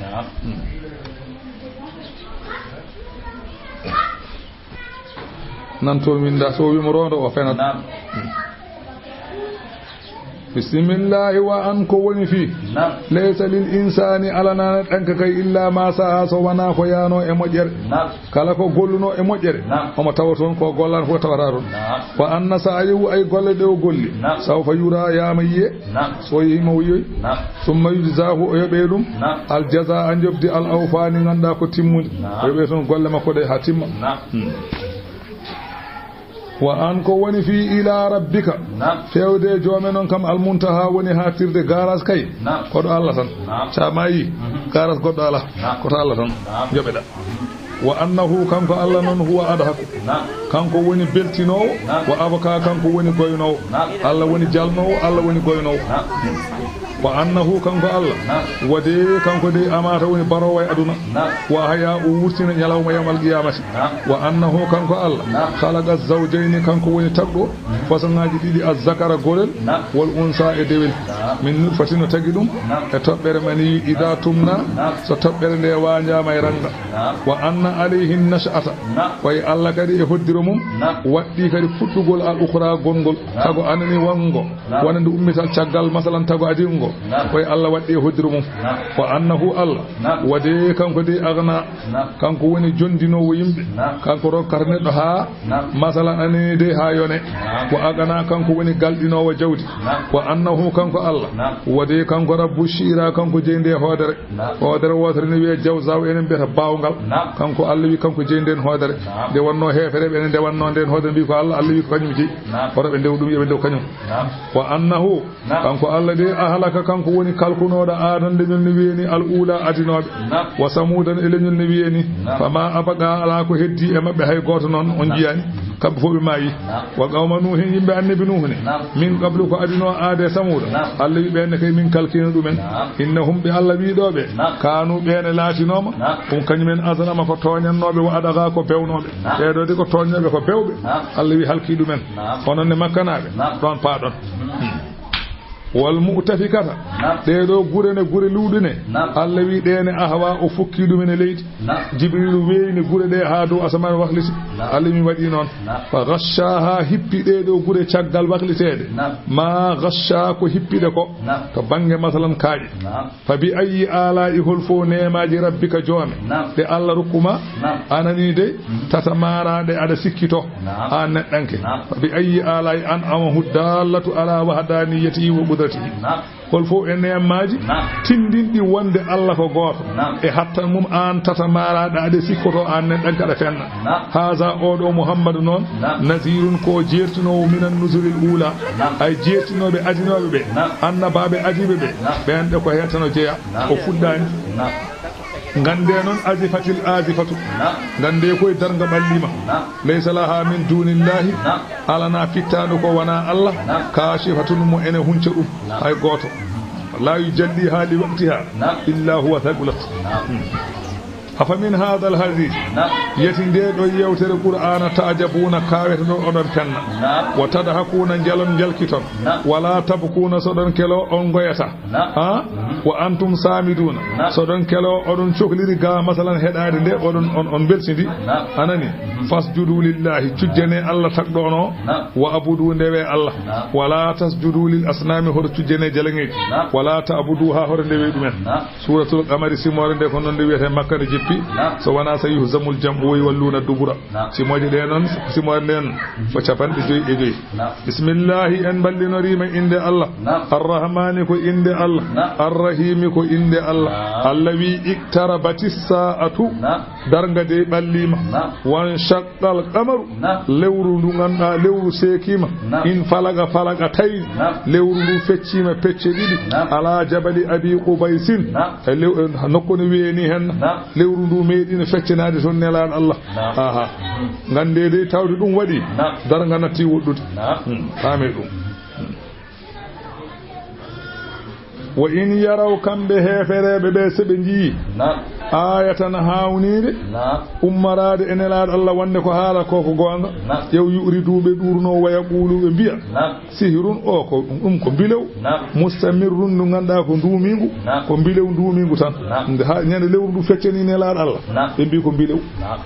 Nan toon winnda, so o wi'imo roondo, o fenat. Bismillaahi. Wa an ko woni fii. Laysa lil insaani, alanaano ɗanka kay, illaa maa sa'a, so wanaa ko yaanoo e moƴƴere. Kala ko gollunoo e moƴƴere, omo tawa toon, ko gollano fof tawata toon. Wa anna sa'yahu, ay golle ɗe o golli, sawfa yuraa, yaama yiye. So o yehii mo yiyoy. Summa yujzaahu, o yoɓee ɗum. Al jazaa, njoɓdi, al awfaa, ndi ngannduɗaa ko timmundi. O yoɓee toon golle makko ɗe haa timma. Wa an ko woni fii ila rabbika. Feewde e joome noon kam, al muntaha woni haaɗtirde, gaaraas kay. Ko ɗo Allah tan. Sa maayi, gaaraas goɗɗo alaa. Ko to Allah tan. Joɓeɗa. Wa annahu, kanko Allah noon, huwa adhaku. Kanko woni beltinoowo. Wa abka, kanko woni goynoowo. Allah woni jalnoowo, Allah woni goynoowo. Wa annahu, kanko Allah, wade kanko de, amata, woni baroowo e aduna. Wa ahya, o wurtina ñalawma yawmal qiyamati. Wa annahu, kanko Allah, khalaqa zawjayni, kanko woni tagɗo façon ngaaji ɗiɗi, azzakara, gorel, wal unsa, e dewel. Min nutfatin, o tagi ɗum e toɓɓere maniyi, ida tumna, so toɓɓere nde wañaama e ranga. Wa anna alayhi nash'ata, koye Allah kadi e hoddiro mum, waɗɗi kadi fuɗɗugol, al ukhra, gongol. Tago anani wongo, wonande ummital caggal, masalan, tago adingo, koye Allah waɗɗi e hoddiro mum. Wa annahu, Allah, wade kanko de, aghna, kanko woni jondinoowo yimɓe. Kanko rokkata neɗɗo haa, masalan, anani de haa yone. Wa aghna, kanko woni galɗinoowo jawdi. Wa annahu, kanko Allah, wade kanko rabbu shi'ra, kanko jeyi nde hoodere. Hoodere wootere ne wiyee jawzaw, enen mbiyata baawngal. Kanko Allah wi kanko jeyi nden hoodere. Nde wonno heefereɓe ene ndewanno nden hoodere, mbi ko Allah, Allah wi ko kañum jeyi. Hoto ɓe ndew ɗum, yo ɓe ndew kañum. Wa annahu, kanko Allah de, ahlaka, kanko woni kalkunooɗo aadande leñol ne wiyeni al ula, adinooɓe. Wa samudan, e leñol ne wiyeni. Fama abqa, alaa ko heddi e maɓɓe hay gooto noon, on njiyaani. Kamɓe fof ɓe maayi. Wa qawma Nuuhin, yimɓe annabi Nuuhu ne. Min qablu, ko adinoo aade Samuuda. Allah wi ɓeen ne kay min kalkino ɗumen. Innahum, ɓe Allah wi ɗo ɓe. Kaanu, ɓeen e laatinooma. Ɗum kañumen azlama, ko tooñannooɓe, wa adgha, ko bewnooɓe. Ɓee ɗo de ko tooñnooɓe, ko bewɓe. Allah wi halki ɗumen. Onon ne Makkanaaɓe, ɗoon paaɗon. Wal mu'tafikata. Ɗee ɗo gure ne gure luuɗune. Allah wi ɗee ne ahwa, o fukki ɗum e leydi. Jibrilu weeyni gure ɗe haa dow asamaan wakliti. Allah mi waɗi noon. Fa ghashshaha, hippi ɗee ɗo gure caggal wakliteede. Ma ghashsha, ko hippi ɗe ko. To bannge masalan kaaƴe. Fa bi ayyi ala'i, hol fof neemaaji rabbika joome, ɗe Allah rokkuma, anani de, tata maaraɗe aɗa sikkito, aan neɗɗanke. Fa bi ayyi ala'i an'amahu dallatu ala wahdaniyatihi wa qudratihi. Hol fof e neemaaji tindinɗi wonde Allah ko gooto, e hattan mum, aan tata maaraɗo aɗa sikkoto, aan neɗɗanke aɗa fenna. Haza, oɗo Muhammadu noon, nazirun, ko jeertinoowo, minan nuzuril ula, ay jeertinooɓe adinooɓe ɓe, annabaaɓe adiiɓe ɓe, ɓeen ɗe ko hettano jeya, o fuɗɗaani. Ngannde noon, azifatil azifatu. Ngannde koye darnga ɓalliima. Laysa laha min dunillahi. Alana fittaandu ko wona Allah. Kashifatun, mo ene hunca ɗum. Hay gooto. La yujalliha li waqtiha illa huwa, thaqulat. Afa min hadha al hadith. Yeti nde ɗo yewtere Qur'aana, ta'jabuna, kawete ɗo oɗon penna. Wa tadhakuna, njalon njalkiton. Wala tabkuna, so ɗon kelo on ngoyata. Ha? Wa antum samiduna. So ɗon kelo, oɗon cokliri ga, masalan, heɗaade nde, oɗon, on, on beltidi. Anani? Fasjudu lillahi, cujjane Allah tagɗo on o. Wa abudu, ndewe Allah. Wala tasjudu lil asnami, hoto cujjane jalaŋeeji. Wala ta'buduha, hoto ndewe ɗumen. Suratul Qamari, simoore nde ko noon nde wiyete, Makka nde jippi. So wona sa yuhzamul jam'u wa yuwalluna dubura. Simooje ɗe noon, simoore nde noon, ko capanɗe joyi e joyi. Bismillahi, en mballinorii ma innde Allah. Arrahmani, ko innde Allah. Arrahimi, ko innde Allah. Allah wi, iqtarabatis sa'atu. Darnga de ɓalliima. Wan shaqqal qamaru. Lewru ndu ngannduɗaa, lewru seekiima. In falaqa, falaqa tawi. Lewru ndu fecciima pecce ɗiɗi. Ala jabali Abi Qubaysin. E lew-, e nokku no wiyeni hen. Lewru ndu meeɗino feccanaade toon Nelaaɗo Allah. Aha. Ngannde de tawde ɗum waɗi, darnga natti woɗɗude. Hmm, paame ɗum. Hmm. Wa in yaraw, kamɓe heefereeɓe ɓe, so ɓe njii, naam, aayatan, haawniinde, naam, ummaraade e Nelaaɗo Allah wonde ko haala ko ko goonga, naam, yow yu'ridu, ɓe ɗuurno, wa yaqulu, ɓe mbiya, naam, sihrun, o ko ɗum ko mbilew, naam, mustamirrun, ndu ngannduɗaa ko nduumiingu, naam, ko mbilew nduumiingu tan. Naam. Nde haa ñande lewru ndu feccani Nelaaɗo Allah, naam, ɓe mbi ko mbilew. Naam.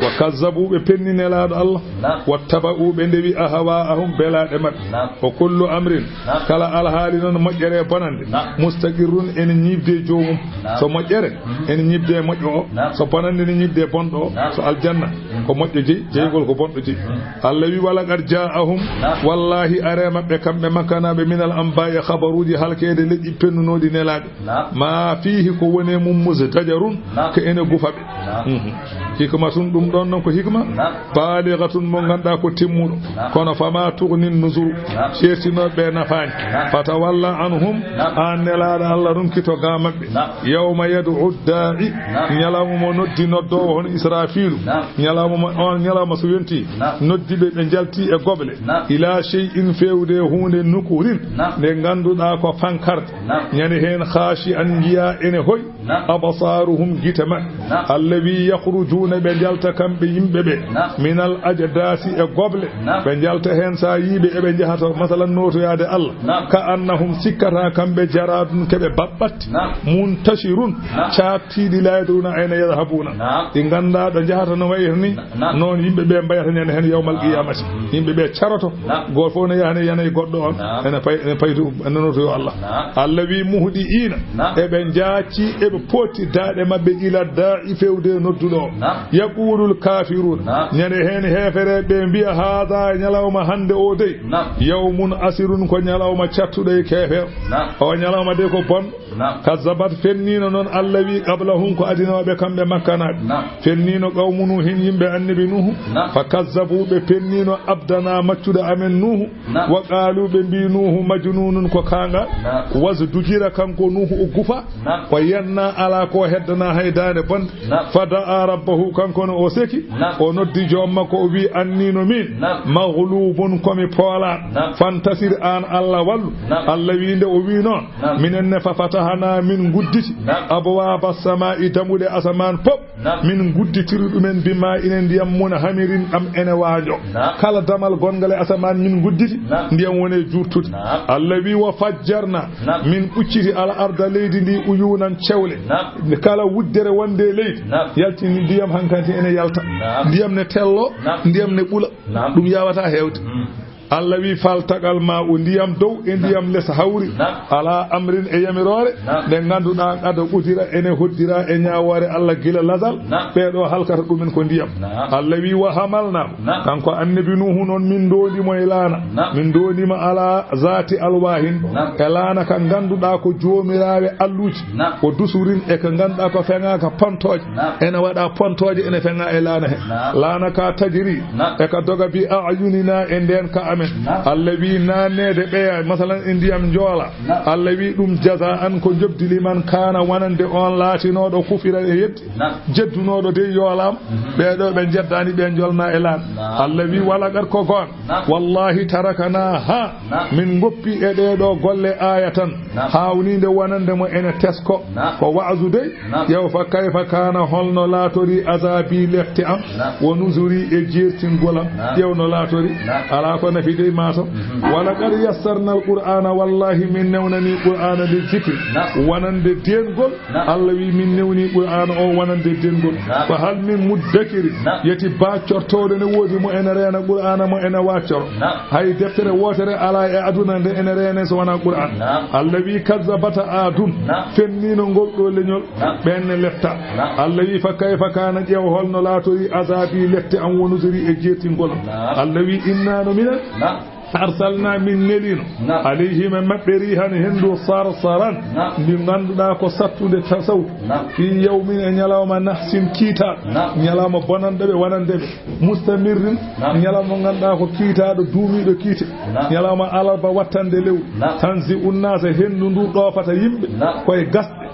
Wa kazzabu, ɓe penni Nelaaɗo Allah. Naam. Wattaba'u, ɓe ndewi, ahwa'ahum, belaaɗe maɓɓe. Naam. Wa kullu amrin, naam, kala alhaali noon moƴƴere e bonannde, naam, mustaqirrun, ene ñiiɓde e joomum. Naam. So moƴƴere, mhm, ene ñiiɓde e moƴƴo o. Naam. So bonannde ne ñiiɓde e bonɗo o. Naam. So aljanna, mhm, ko moƴƴo jeyi, naam, jeyngol ko bonɗo jeyi. Mhm. Allah wi, wa laqad jaa'ahum, naam, wallahi are maɓɓe kamɓe Makkanaaɓe, minal anbaa'i, habaruuji halkeede leƴƴi pennunooɗi Nelaaɓe. Naam. Ma fiihi, ko woni e mum, muzdajarun, naam, ko ene gufa ɓe. Naam. Mhm. Hikmatun, ɗum ɗon noon ko hikma. Naam. Baaligatun, mo ngannduɗaa ko timmuɗo. Naam. Kono fama tugnin nuzuru. Naam. Ceertinooɓe ɓe nafaani. Naam. Fatawalla anhum, naam, aan Nelaaɗo Allah, ronkito ga maɓɓe. Naam. Yawma yad'u daa'i, naam, ñalawma mo noddi noddoowo hono Israafiilu. Naam. Ñalawma mo, on ñalawma so yonti, naam, noddi ɓe, ɓe njalti e goble. Naam. Ila shay'in, feewde e huunde, nukurin, naam, nde ngannduɗaa ko fankarde. Naam. Ñande heen, khaashi'an, njiya ene hoy. Naam. Absaaruhum, gite maɓɓe. Naam. Allah wi, yakhrujuuna, ɓe njalta kamɓe yimɓe ɓe. Naam. Minal ajdaasi, e goble. Naam. Ɓe njalta heen, so a yii ɓe eɓe njaha to, masalan, nootoyaade Allah. Naam. Ka annahum, sikkata kamɓe, jaraadun, keɓe baɓɓatti. Naam. Muntashirun, naam, caaktiiɗi, laa yadruuna ayna yadhabuuna. Naam. Ɗi nganndaa ɗo njahata no wayata ni. Naam. Noon yimɓe ɓe mbayata ñande heen yawmal, naam, qiyamati. Yimɓe ɓe caroto. Naam. Gooto fof ne yaha ne yana e goɗɗo on. Naam. Ene pay-, ene paytu, ene noto yo Allah. Naam. Allah wi, muhdi'ina, naam, eɓe njaaci, eɓe potti daaɗe maɓɓe ila daa'i, feewde e nodduɗo o. Naam. Yaqulul kafirun, naam, ñande heen heefereɓe mbiya, haada, ñalawma hannde o dey, naam, yawmun asirun, ko ñalawma cattuɗo e keefeero. Naam. O ñalawma dey ko bon. Naam. Kazzabat, fenniino noon, Allah wi, qablahum, ko adinooɓe kamɓe Makkanaaɓe. Naam. Fenniino qawmu Nuuhin, yimɓe Annabi Nuuhu. Naam. Fa kazzabu, ɓe penniino abdana, maccuɗo amen Nuuhu. Naam. Wa qaalu, ɓe mbi, Nuuhu majnuunun, ko kaanga. Naam. Wasdujira, kanko Nuuhu o gufa. Naam. O yenna, alaa ko heddana hay daande bonde. Naam. Fa da'a rabbahu, kanko ne o seki. Naam. O noddi joom makko, o wi, anniino min. Naam. Maghlubun, komi poolaaɗo. Naam. Fantasir, aan Allah wallu. Naam. Allah wi, nde o wi noon, naam, minen ne, fa fatahna, min ngudditi, naam, abwaaba samaa'i, dammuɗe asamaan pop, naam, min ngudditiri ɗumen, bima, ina ndiyam, munhamirin, ɗam ene waajo. Naam. Kala damal gonngal e asamaan min ngudditi, naam, ndiyam woni e juurtude. Naam. Allah wi, wa fajjarna, naam, min ɓucciti, al arda, leydi ndi, uyunan, cewle. Naam. Kala wuddere wonde e leydi, naam, yaltini ndiyam, hankanti ene yalta. Naam. Ndiyam ne tello, naam, ndiyam ne ɓula. Naam. Ɗum yawata heewde. Mm. Allah wi, faltaqal maa'u, ndiyam dow e ndiyam les hawri. Naam. Ala amrin, e yamiroore, naam, nde ngannduɗaa, qad qudira, ene hoddira e ñaawoore Allah gila lazal. Naam. Ɓee ɗo halkata ɗumen ko ndiyam. Naam. Allah wi, wa hamalna, naam, kanko Annabi Nuuhu noon, min ndoondi mo e laana. Naam. Min ndoondi mo ala zaati alwahin. Naam. E laana ka ngannduɗaa ko joomiraaɓe alluuji. Naam. Wa dusurin, e ko ngannduɗaa ko feŋaaka pontooje. Naam. Ene waɗa pontooje, ene feŋa e laana he. Naam. Laana ka tajri. Naam. E ka doga bi a'yunina, e ndeen ka amen. Naam. Allah wi, naanneede ɓeya, masalan, e ndiyam njoola. Naam. Allah wi, ɗum jazaan, ko njoɓdi, liman kaana, wonande on laatinooɗo, kufira, e yeddi. Naam. Jeddunooɗo dey yoolaama. Mhm. Ɓee ɗo ɓe njeddaani, ɓe njolna e laana. Naam. Allah wi, walaqad, ko goonga. Naam. Wallahi, taraknaaha, naam, min ngoppi e ɗee ɗo golle, aayatan, naam, haawniinde wonande mo ene tesko. Naam. Ko wa'azu dey. Naam. Ƴeew fa kayfa kaana, holno laatori, azaabi, lette am, naam, wa nuzuri, e jeertingol am. Naam. Ƴeew no laatori. Naam. Alaa ko nafi dey maaso. Mhm. Walaqad yassarna al-Qur'aana, wallahi min newnani Qur'aana, li zikri, naam, wonande deengol. Naam. Allah wi, min newni Qur'aana o wonande deengol. Naam. Fa hal min muddakirin. Naam. Yeti baacortooɗo ne woodi mo ene reena Qur'aana, mo ene waccoro? Naam. Hay deftere wootere alaa e aduna nde ene reene so wonaa Qur'aan. Naam. Allah wi, kazzabata Aadun. Naam. Fenniino ngol ɗo leñol. Naam. Ɓeen ne letta. Naam. Allah wi, fa kayfa kaana, ƴeew holno laatori, azaabi, lette am, wa nuzuri, e jeertingol am. Naam. Allah wi, inna, no minen. Naam. Arsalna, min neliino. Naam. Alayhim, e maɓɓe, rihan, henndu, sarsaran. Naam. Ndi ngannduɗaa ko sattunde ta-, sawtu. Naam. Fi yawmin, e ñalawma, nahsin, kiitaaɗo. Naam. Ñalawma bonanɗo ɓe, wonande ɓe. Mustamirrin. Naam. Ñalawma mo ngannduɗaa ko kiitaaɗo, duumiiɗo kiite. Naam. Ñalawma alarba wattande lewru. Naam. Tanzi'un naasa, henndu ndu ɗoofata yimɓe. Naam. Koye gasɗe.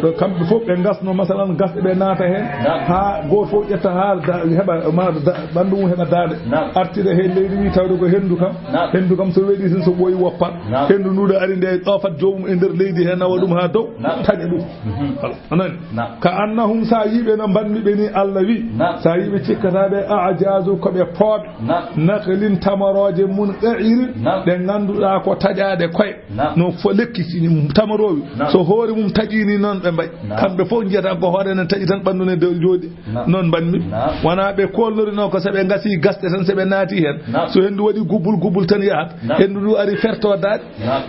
Ɗo kamɓe fof ɓe ngasno, masalan, gasɗe ɓe naata heen. Naam. Haa gooto fof ƴetta haa da-, heɓa ma-, da-, ɓanndu mum heɓa daande. Naam. Artira heen leydi wi tawde ko henndu kam. Naam. Henndu kam so weɗii tan so ɓooyi woppat. Naam. Henndu ndu ɗo ari nde ɗoofat joomum e nder leydi heen nawa ɗum haa dow. Naam. Taƴa ɗum. Mhm. Voilà. A nani? Naam. Ka annahum, sa yiiɓe no mbanmi ɓe ni, Allah wi. Naam. Sa yiiɓe cikkata ɓe, ajazu, ko ɓe pooɓe. Naam. Nakhlin, tamarooje mun, qa'irin, naam, ɗe ngannduɗaa ko taƴaaɗe koye. Naam. No fo lekki ci-, tamaroowi. Naam. So hoore mum taƴii ni, noon ɓe mbayi. Naam. Kamɓe fof njiyata ko hoore ne taƴi tan, ɓanndu ne dow jooɗi. Naam. Noon mbanmi. Naam. Wonaa ɓe koolnorino ko so ɓe ngasi gasɗe tan, so ɓe naati heen. Naam. So henndu waɗi gubbul, gubbul tan yahat. Naam. Henndu ndu ari ferto daaɗe. Naam.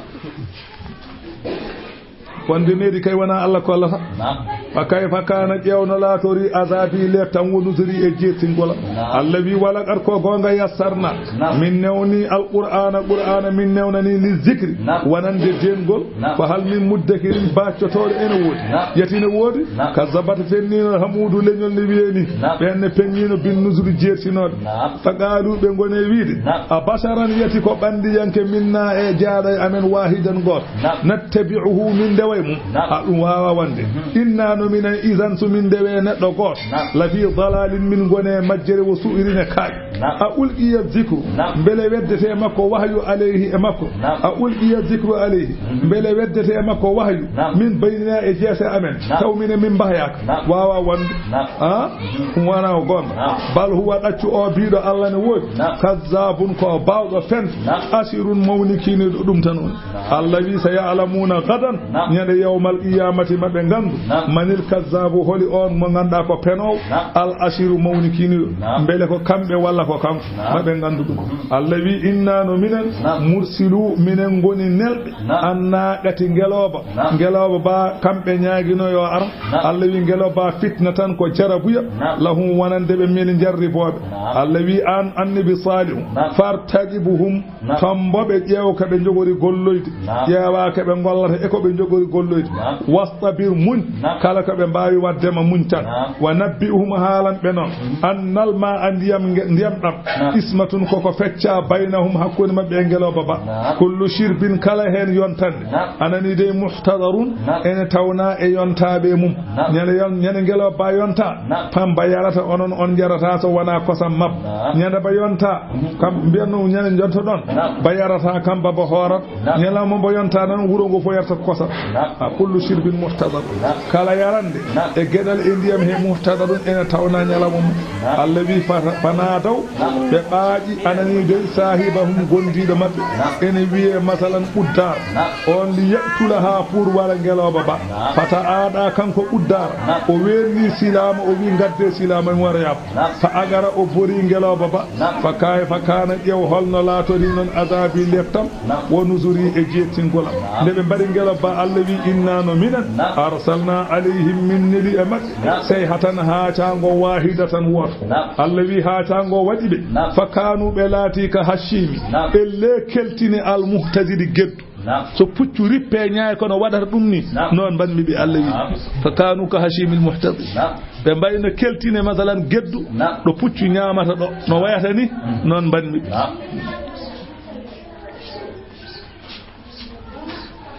Wonde needi kay wonaa Allah kollata. Naam. Fa kayfa kaana, ƴeewno laatori, azabi, leptam, wo nusuri, e jeertingol am. Naam. Allah wi, wala qad, ko goonga, yassarna. Naam. Min newni alqur'aana, qur'aana min newnani, li zikri, naam, wonande deengol. Naam. Fa hal min muddakirin, baaccotooɗo ene woodi? Naam. Yati ne woodi? Naam. Kazzabat, fenniino, Hamuudu, leñol ne wiyee ni. Naam. Ɓeen ne peññiino bin nusuri, jeertinooɓe. Naam. Fa qaalu, ɓe ngoni e wiide, naam, a basharan, yati ko ɓanndiyanke, minna, e jaaɗo e amen, waahidan, gooto. Naam. Nattabi'uhu, min ndewa e mum. Naam. Ha ɗum waawaa wonde. Mhm. Inna, no minen, izan, so min ndewii neɗɗo gooto. Naam. La fi dalalin, min ngoni e majjere, wo su'rin, e kaaƴe. Naam. A ulqiya zikru, naam, mbele weddetee makko wahyu, alayhi, e makko? Naam. A ulqiya zikru alayhi, mhm, mbele weddetee makko wahyu? Naam. Min baynina, e jeese amen, naam, taw minen min mbahayaaka? Naam. Waawaa wonde. Naam. Ah? Mhm. Ɗum wonaa ko goonga. Naam. Bal huwa, ɗaccu o biiɗo Allah ne woodi. Naam. Kazzabun, ko baawɗo fen. Naam. Ashirun, mawnikiiniiɗo ɗum tan woni. Naam. Allah wi, sa ya'lamuna gadan, naam, ñande yawmal qiyamati, maɓe nganndu, naam, manil kazzabu, holi on mo ngannduɗaa ko penoowo, naam, al ashiru, mawnikiiniiɗo. Naam. Mbele ko kamɓe walla ko kanko? Naam. Maɓe nganndu ɗum. Mhm. Allah wi, inna, no minen, naam, mursilu, minen ngoni nelɓe, naam, annaqati, ngelooba. Naam. Ngelooba ba kamɓe ñaagino yo ar. Naam. Allah wi, ngelooba ba fitna tan, ko jarabuya. Naam. Lahum, wonande ɓe, min jarribooɓe. Naam. Allah wi, an annabi Salihu, naam, fartaqibuhum, naam, tombo ɓe, ƴeew ko ɓe njogori golloyde. Naam. Ƴeewa ko ɓe ngollata e ko ɓe njogori golloyde. Naam. Wastabir, muñ. Naam. Kala ko ɓe mbaawi waɗde ma, muñ tan. Naam. Wa nabbi'hum, haalan ɓe noon. Mhm. Annal maa'a, ndiyam nge-, ndiyam ɗam. Naam. Qismatun, koko fecca, baynahum, hakkunde maɓɓe e ngelooba ba. Naam. Kullu shirbin, kala heen yontannde. Naam. A nanii dey, muhtadarun, naam, ene tawnaa e yontaaɓe mum. Naam. Ñande yon-, ñande ngelooba ba yonta, naam, pam ba yarata, onon on njarata so wonaa kosam mabba. Naam. Ñande ba yonta, mhm, kam mbiyanno ñande jontoɗon, naam, ba yarata, kam ba ba hoorat. Naam. Ñalawma ba yonta noon, wuro ngo fof yarata kosam. Naam. A kullu shirbin muhtadar. Naam. Kala yarande, naam, e geɗal e ndiyam he muhtadarun, ene tawnaa ñalawma mum. Naam. Allah wi, fata-, fanaadaw, naam, ɓe ɓaaƴi, a nanii dey, saahibahum, gondiiɗo maɓɓe. Naam. Ene wiyee, masalan, uddaar. Naam. On li yaqtulaha, pour wara ngelooba ba. Naam. Fata aɗa kanko uddaar. Naam. O weenni silaama, o wi, ngaddee silaama, mi wara yaab. Naam. Fa agara, o bori ngelooba ba. Naam. Fa kayfa kaana, ƴeew holno laatori noon, azabi, leptam, naam, wo nusuri, e jeertingol am. Naam. Nde ɓe mbari ngelooba ba, Allah wi, inna, no minen, naam, arsalna alayhim, min neli e maɓɓe, naam, sayhatan, haacaango, wahidatan, wooto. Naam. Allah wi, haacaango waɗi ɓe. Naam. Fa kaanu, ɓe laati, ka hashimi, naam, ɓe le keltini, al muhtadiri, geddu. Naam. So puccu rippee ñaay, kono waɗata ɗum ni, naam, noon mbanmi ɓe, Allah wi. Naam. Fa kaanu ka hashimil muhtadi. Naam. Ɓe mbayno keltine, masalan, geddu, naam, ɗo puccu ñaamata ɗo, no wayata ni, mm, noon mbanmi ɓe. Naam.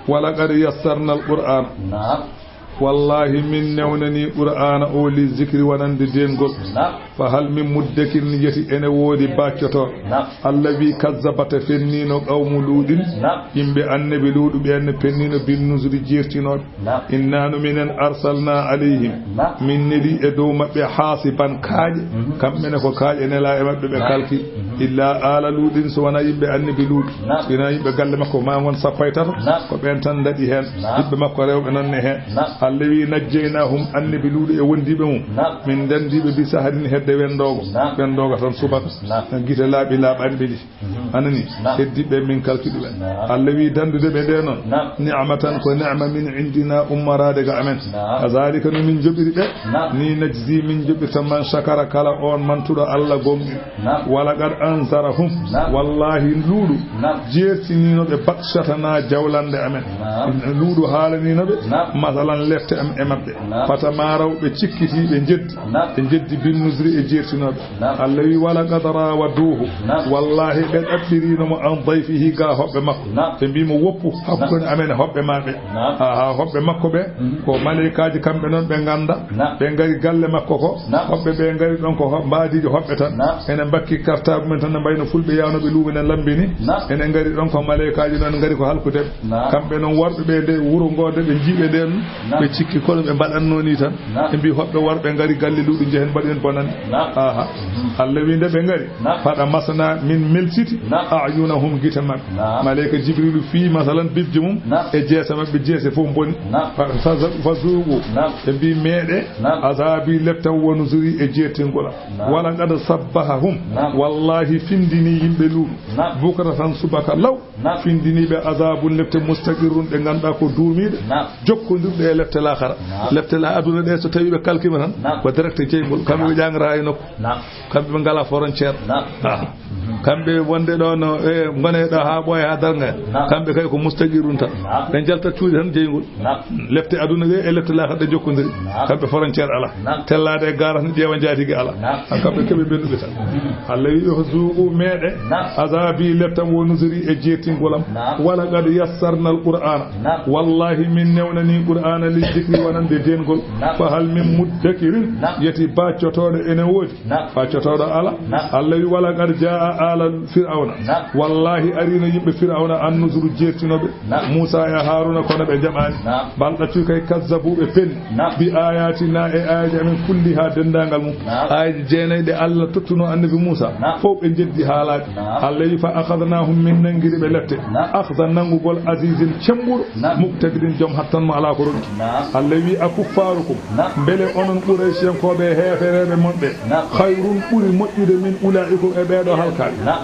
Walaqad yassarna al-Qur'ana. Naam. Wallahi, min newnanii Qur'aana o li zikri, wonande deengol. Naam. Fa hal min muddakir, ni yeti ene woodi baaccotooɗo? Naam. Allah wi, kazzabata, fenniino, qawmu Luuɗin, naam, yimɓe annabi Luuɗu ɓeen ne, penniino, bin nuzuri, jeertinooɓe. Naam. Inna, no minen, arsalna alayhim, naam, min neli e dow maɓɓe, haasiban, kaaƴe, mhm, kamɓe ne ko kaaƴe nelaa e maɓɓe, ɓe, naam, kalki. Mhm. Illa aala Luuɗin, so wonaa yimɓe annabi Luuɗu. Naam. Ina yimɓe galle makko maa ngon sappo e tato. Naam. Ko ɓeen tan ndaɗi heen. Naam. Ɓiɓɓe makko rewɓe noon ne heen. Naam. Allah wi, najjaynahum, annabi Luuɗu e wondiiɓe mum. Naam. Min ndanndi ɓe bi saharin hedde wendoogo. Naam. Wendoogo tan subaka. Naam. Gite laaɓi laaɓaani ɓe ɗi. Mhm. Anani, naam, heddiiɓe min kalki ɗumen. Naam. Allah wi, dandude ɓe nde noon. Naam. Ni'matan, ko ni'ma, min indina, ummaraade ga amen. Naam. Kazalika, no min joɓiri ɓe. Naam. Ni najzi, min joɓirta, man shakara, kala on mantuɗo Allah gomɗi. Naam. Walaqad anzarahum. Naam. Wallahi, Luuɗu, naam, jeertiniino ɓe batshatana, jawlande amen. Naam. Luuɗu haalaniino ɓe, naam, masalan, le Te am e maɓɓe. Naam. Fata maaraw ɓe cikkiti, ɓe njeddi. Naam. Ɓe njeddi bin nuzri e jeertinooɓe. Naam. Allah wi, "Wala qad rawaduhu." Naam. Wallahi, ɓe ɗaɓɓirino mo an dayfihi ga hoɓɓe makko. Naam. Ɓe mbi mo, "Woppu hakkunde Naam. amen e hoɓɓe ma ɓe." Naam. Ha, ha hoɓɓe makko ɓe, Mhm. ko maleykaaji kamɓe noon ɓe ngannda. Naam. Ɓe ngari galle makko ko. Naam. Hoɓɓe ɓe ngari ɗon ko ho-, mbaadiijo hoɓɓe tan. Naam. Ene mbakki kartaabu men tan no mbayno fulɓe yawnooɓe luumo ene lambini. Naam. Ene ngari ɗon ko maleykaaji noon ngari ko halkude. Naam. Kamɓe noon worɓe ɓe nde wuro ngo nde ɓe njiiɓe nden, Naam. ɓe cikki kono ɓe mbaɗanno ni tan. Naam. Ɓe mbi hoɓɓe worɓe ngari galle luuɗi njehen mbaɗi en bonande. Naam. Aha. Mhm. Allah wi nde ɓe ngari. Naam. Fada masna min milsiti Naam. a'yunahum gite maɓɓe. Naam. Maleyka Jibrilu fi masalan bibje mum Naam. e jeese maɓɓe jeese fof mboni. Naam. Fa, fa, fa zuuqu. Naam. Ɓe mbi meeɗe Naam. azabi lepta wonu zuri e jeertingol am. Naam. Wala qad sabbahahum. Naam. Wallahi findini yimɓe luuɗu. Naam. Bukratan subaka law. Naam. Findiniiɓe azabun lepte mustaqirrun ɗe ngannduɗaa ko duumiiɗe. Naam. Jokkondirɗe e lepte laakhara. Naam. Lepte la aduna ɗe so tawi ɓe kalkima tan. Naam. Ko direct jeyngol. Kamɓe ɓe ƴaŋra e nokku. Naam. Kamɓe ɓe ngala frontière. Naam. Ah. Mhm. Kamɓe wonde ɗo no, e, ngone ɗo haa ɓooya haa darnga. Naam. Kamɓe kay ko mustaqirrun tan. Naam. Ɓe njalta cuuɗi tan jeyngol. Naam. Lepte aduna ɗe e lepte laakhara ɗe jokkondiri. Naam. Kamɓe frontière ala. Naam. Tellaade e garas ne ƴeewa njaatigi ala. Naam. An kamɓe keɓe ɓennuɓe tan. Mhm. Allah wi, "Zuuqu meeɗe Naam. azabi leptam wo nuzuri e jeertingol am." Naam. Wala qad yassarna al-Qur'ana. Naam. Wallahi min newnani Qur'ana li zikri wonande dengol. Naam. Fa hal min muddakirin. Naam. Yeti baccotooɗo ene woodi. Naam. Faccotooɗo ala. Naam. Allah wi, "Wala qad jaa ala Fir'auna." Naam. Wallahi, arino yimɓe Fir'auna an-nuzuru jeertinoɓe. Naam. Musa e Haruna kono ɓe jaɓani. Naam. Bal ɗaccu kay kazzabu ɓe pen. Naam. Bi ayatina e ayaji amen kulli ha dendagal mum. Naam. Ayaji jeenayi ɗe Allah tottuno annabi Musa. Naam. Fof ɓe jeddi haalaji. Naam. Allah wi, "Fa akhadnahum", min nangiri ɓe lette. Naam. Akhza nangugol azizin cembuɗo. Naam. Muqtadirin joom hattan mo ala ko ronki. Naam. Allah wi, "Akuffarukum." Naam. Mbele onon Qurayshiyankooɓe e heefereeɓe mon ɓe, Naam. "khayrun" ɓuri moƴƴude "min ulaikum" e ɓeeɗo halkaaɓe? Naam.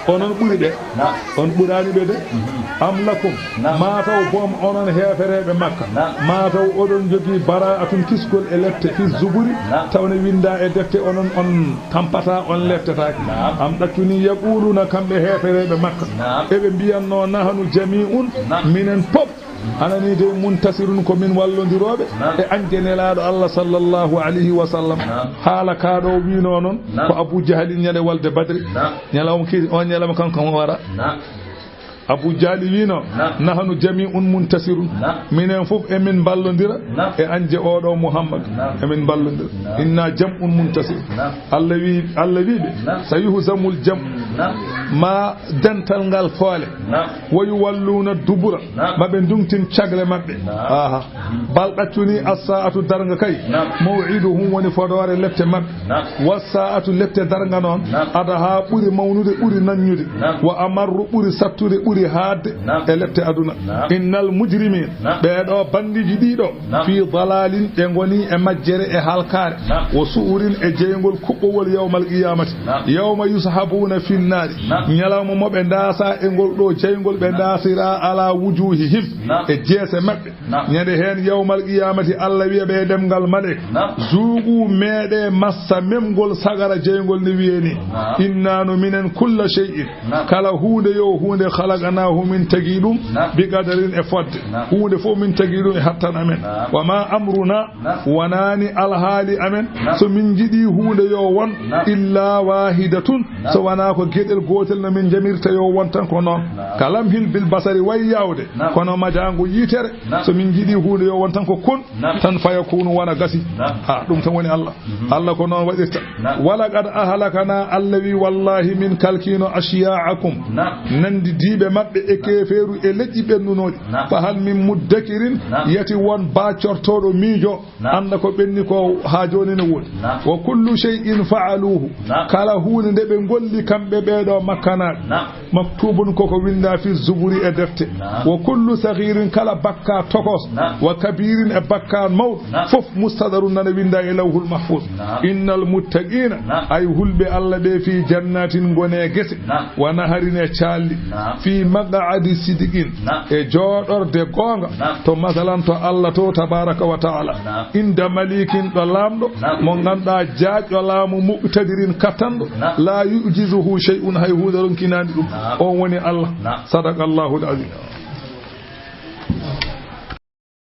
Onon ɓuri ɓe? Naam. On ɓuraani ɓe de? Mhm. "Am lakum", Naam. maa taw boom onon heefereeɓe Makka, Naam. maa taw oɗon jogii "bara'atun", kisgol e lepte, "fi zuburi", Naam. taw ne winnda e defte onon on tampata, on leftataake. Naam. Am ɗaccuni, "yaquluna", kamɓe heefereeɓe Makka, Naam. eɓe mbiyannoo, "nahanu jami'un", Naam. minen pop, Anani de muntasirun ko min wallodirooɓe Naam. e añde Nelaaɗo Allah sallallahu alayhi wa sallam. Naam. Haala kaa ɗo wiinoo noon Naam. ko Abu Jahalin ñande walde Badri. Naam. Ñalawma ki, on ñalawma kanko mo wara. Naam. Abu Jahali wiino, Naam. "Nahanu jami'un muntasirun." Naam. Minen fof emin mballondira Naam. e añde oɗo Muhammad. Naam. Emin mballondira. Naam. "Inna jam'un muntasir." Naam. Allah wi, Allah wi ɓe, Naam. "Sayuhzamul jam'u." Naam. Ma dental ngal foole. Naam. "Wa yuwalluna dubura." Naam. Ma ɓe ndungtin cagle maɓɓe. Naam. Aha. Bal ɗaccuni as-sa'atu darnga kay. Naam. "Maw'iduhum" woni fodoore lepte maɓɓe. Naam. "Was-sa'atu" lepte darnga noon. Naam. "Adaha" ɓuri mawnude, ɓuri nanñude. Naam. "Wa amarru" ɓuri sattude, ɓuri haadde Naam. e lepte aduna. Naam. "Innal mujrimin", Naam. ɓeeɗo bandiiji ɗiɗo. Naam. "Fi dalalin", ɓe ngoni e majjere e halkaare. Naam. "Wa su'urin", e jeyngol kuɓɓowol yawmal qiyamati. Naam. "Yawma yushabuna fin nari." Naam. Ñalawma mo ɓe ndaasa e ngol ɗo jeyngol, ɓe Naam. ndaasira ala wujuhihim, Naam. e jeese maɓɓe. Naam. Ñande heen yawmal qiyamati, Allah wiya ɓe e ɗemngal malek, Naam. "Zuuqu", meeɗe massa memgol sagara jeyngol ne wiye ni, Naam. "Inna no minen kulla shay'in", Naam. kala huunde yo huunde, "khalaqnahu", min tagi ɗum, Naam. "bi qadarin", e fodde. Naam. Huunde fof min tagi ɗum e hattan amen. Naam. "Wa ma amruna", Naam. wonaani alhaali amen, Naam. so min njiɗi huunde yo won, Naam. "illa wahidatun", Naam. so wonaa ko geɗel gootel no min njamirta yo won tan ko noon. Naam. "Kalamhil bil basari", way yawde, Naam. kono majaango yitere, Naam. so min njiɗi huunde yo won tan ko kun, Naam. tan fayakunu wona gasi. Naam. Ha, ɗum tan woni Allah. Mhm. Allah ko noon waɗirta. Naam. "Wa laqad ahlakna", Allah wi, "Wallahi min kalkino ashya'akum", Naam. nandidiiɓe maɓɓe e keefeeru e leƴƴi ɓennunooɗi. Naam. "Fa hal min muddakirin", Naam. yati won baacortooɗo miijo, Naam. annda ko ɓenni ko haa jooni ne woodi. Naam. "Wa kullu shay'in fa'aluhu", Naam. kala huunde nde ɓe ngolli kamɓe ɓeeɗo makkanaaɓe. Naam. "Maktubun", koko winnda "fi zuburi", e defte. Naam. "Wa kullu saghirin", kala bakka tokos. Naam. "Wa kabirin", e bakka mawɗo. Naam. Fof "mustadarun", nana winnda e lawhul mahfuz. Naam. "Innal muttaqina", Naam. ay hulɓe Allah ɓe, "fi jannatin", ngone gese. Naam. "Wa naharin", e caalli. Naam. "Fi maq'adi sidiqin", Naam. e jooɗorde goonga. Naam. To masalan to Allah to tabaraka wa ta'ala. Naam. "Inda malikin", ɗo laamɗo. Naam. Mo ngannduɗaa jaajɗo laamu, "muqtadirin", kattanɗo. Naam. "La yu'jizuhu shay'un", hay huunde ronkinaani ɗum. Naam. On woni Allah. Naam. Sadaqallahul azim.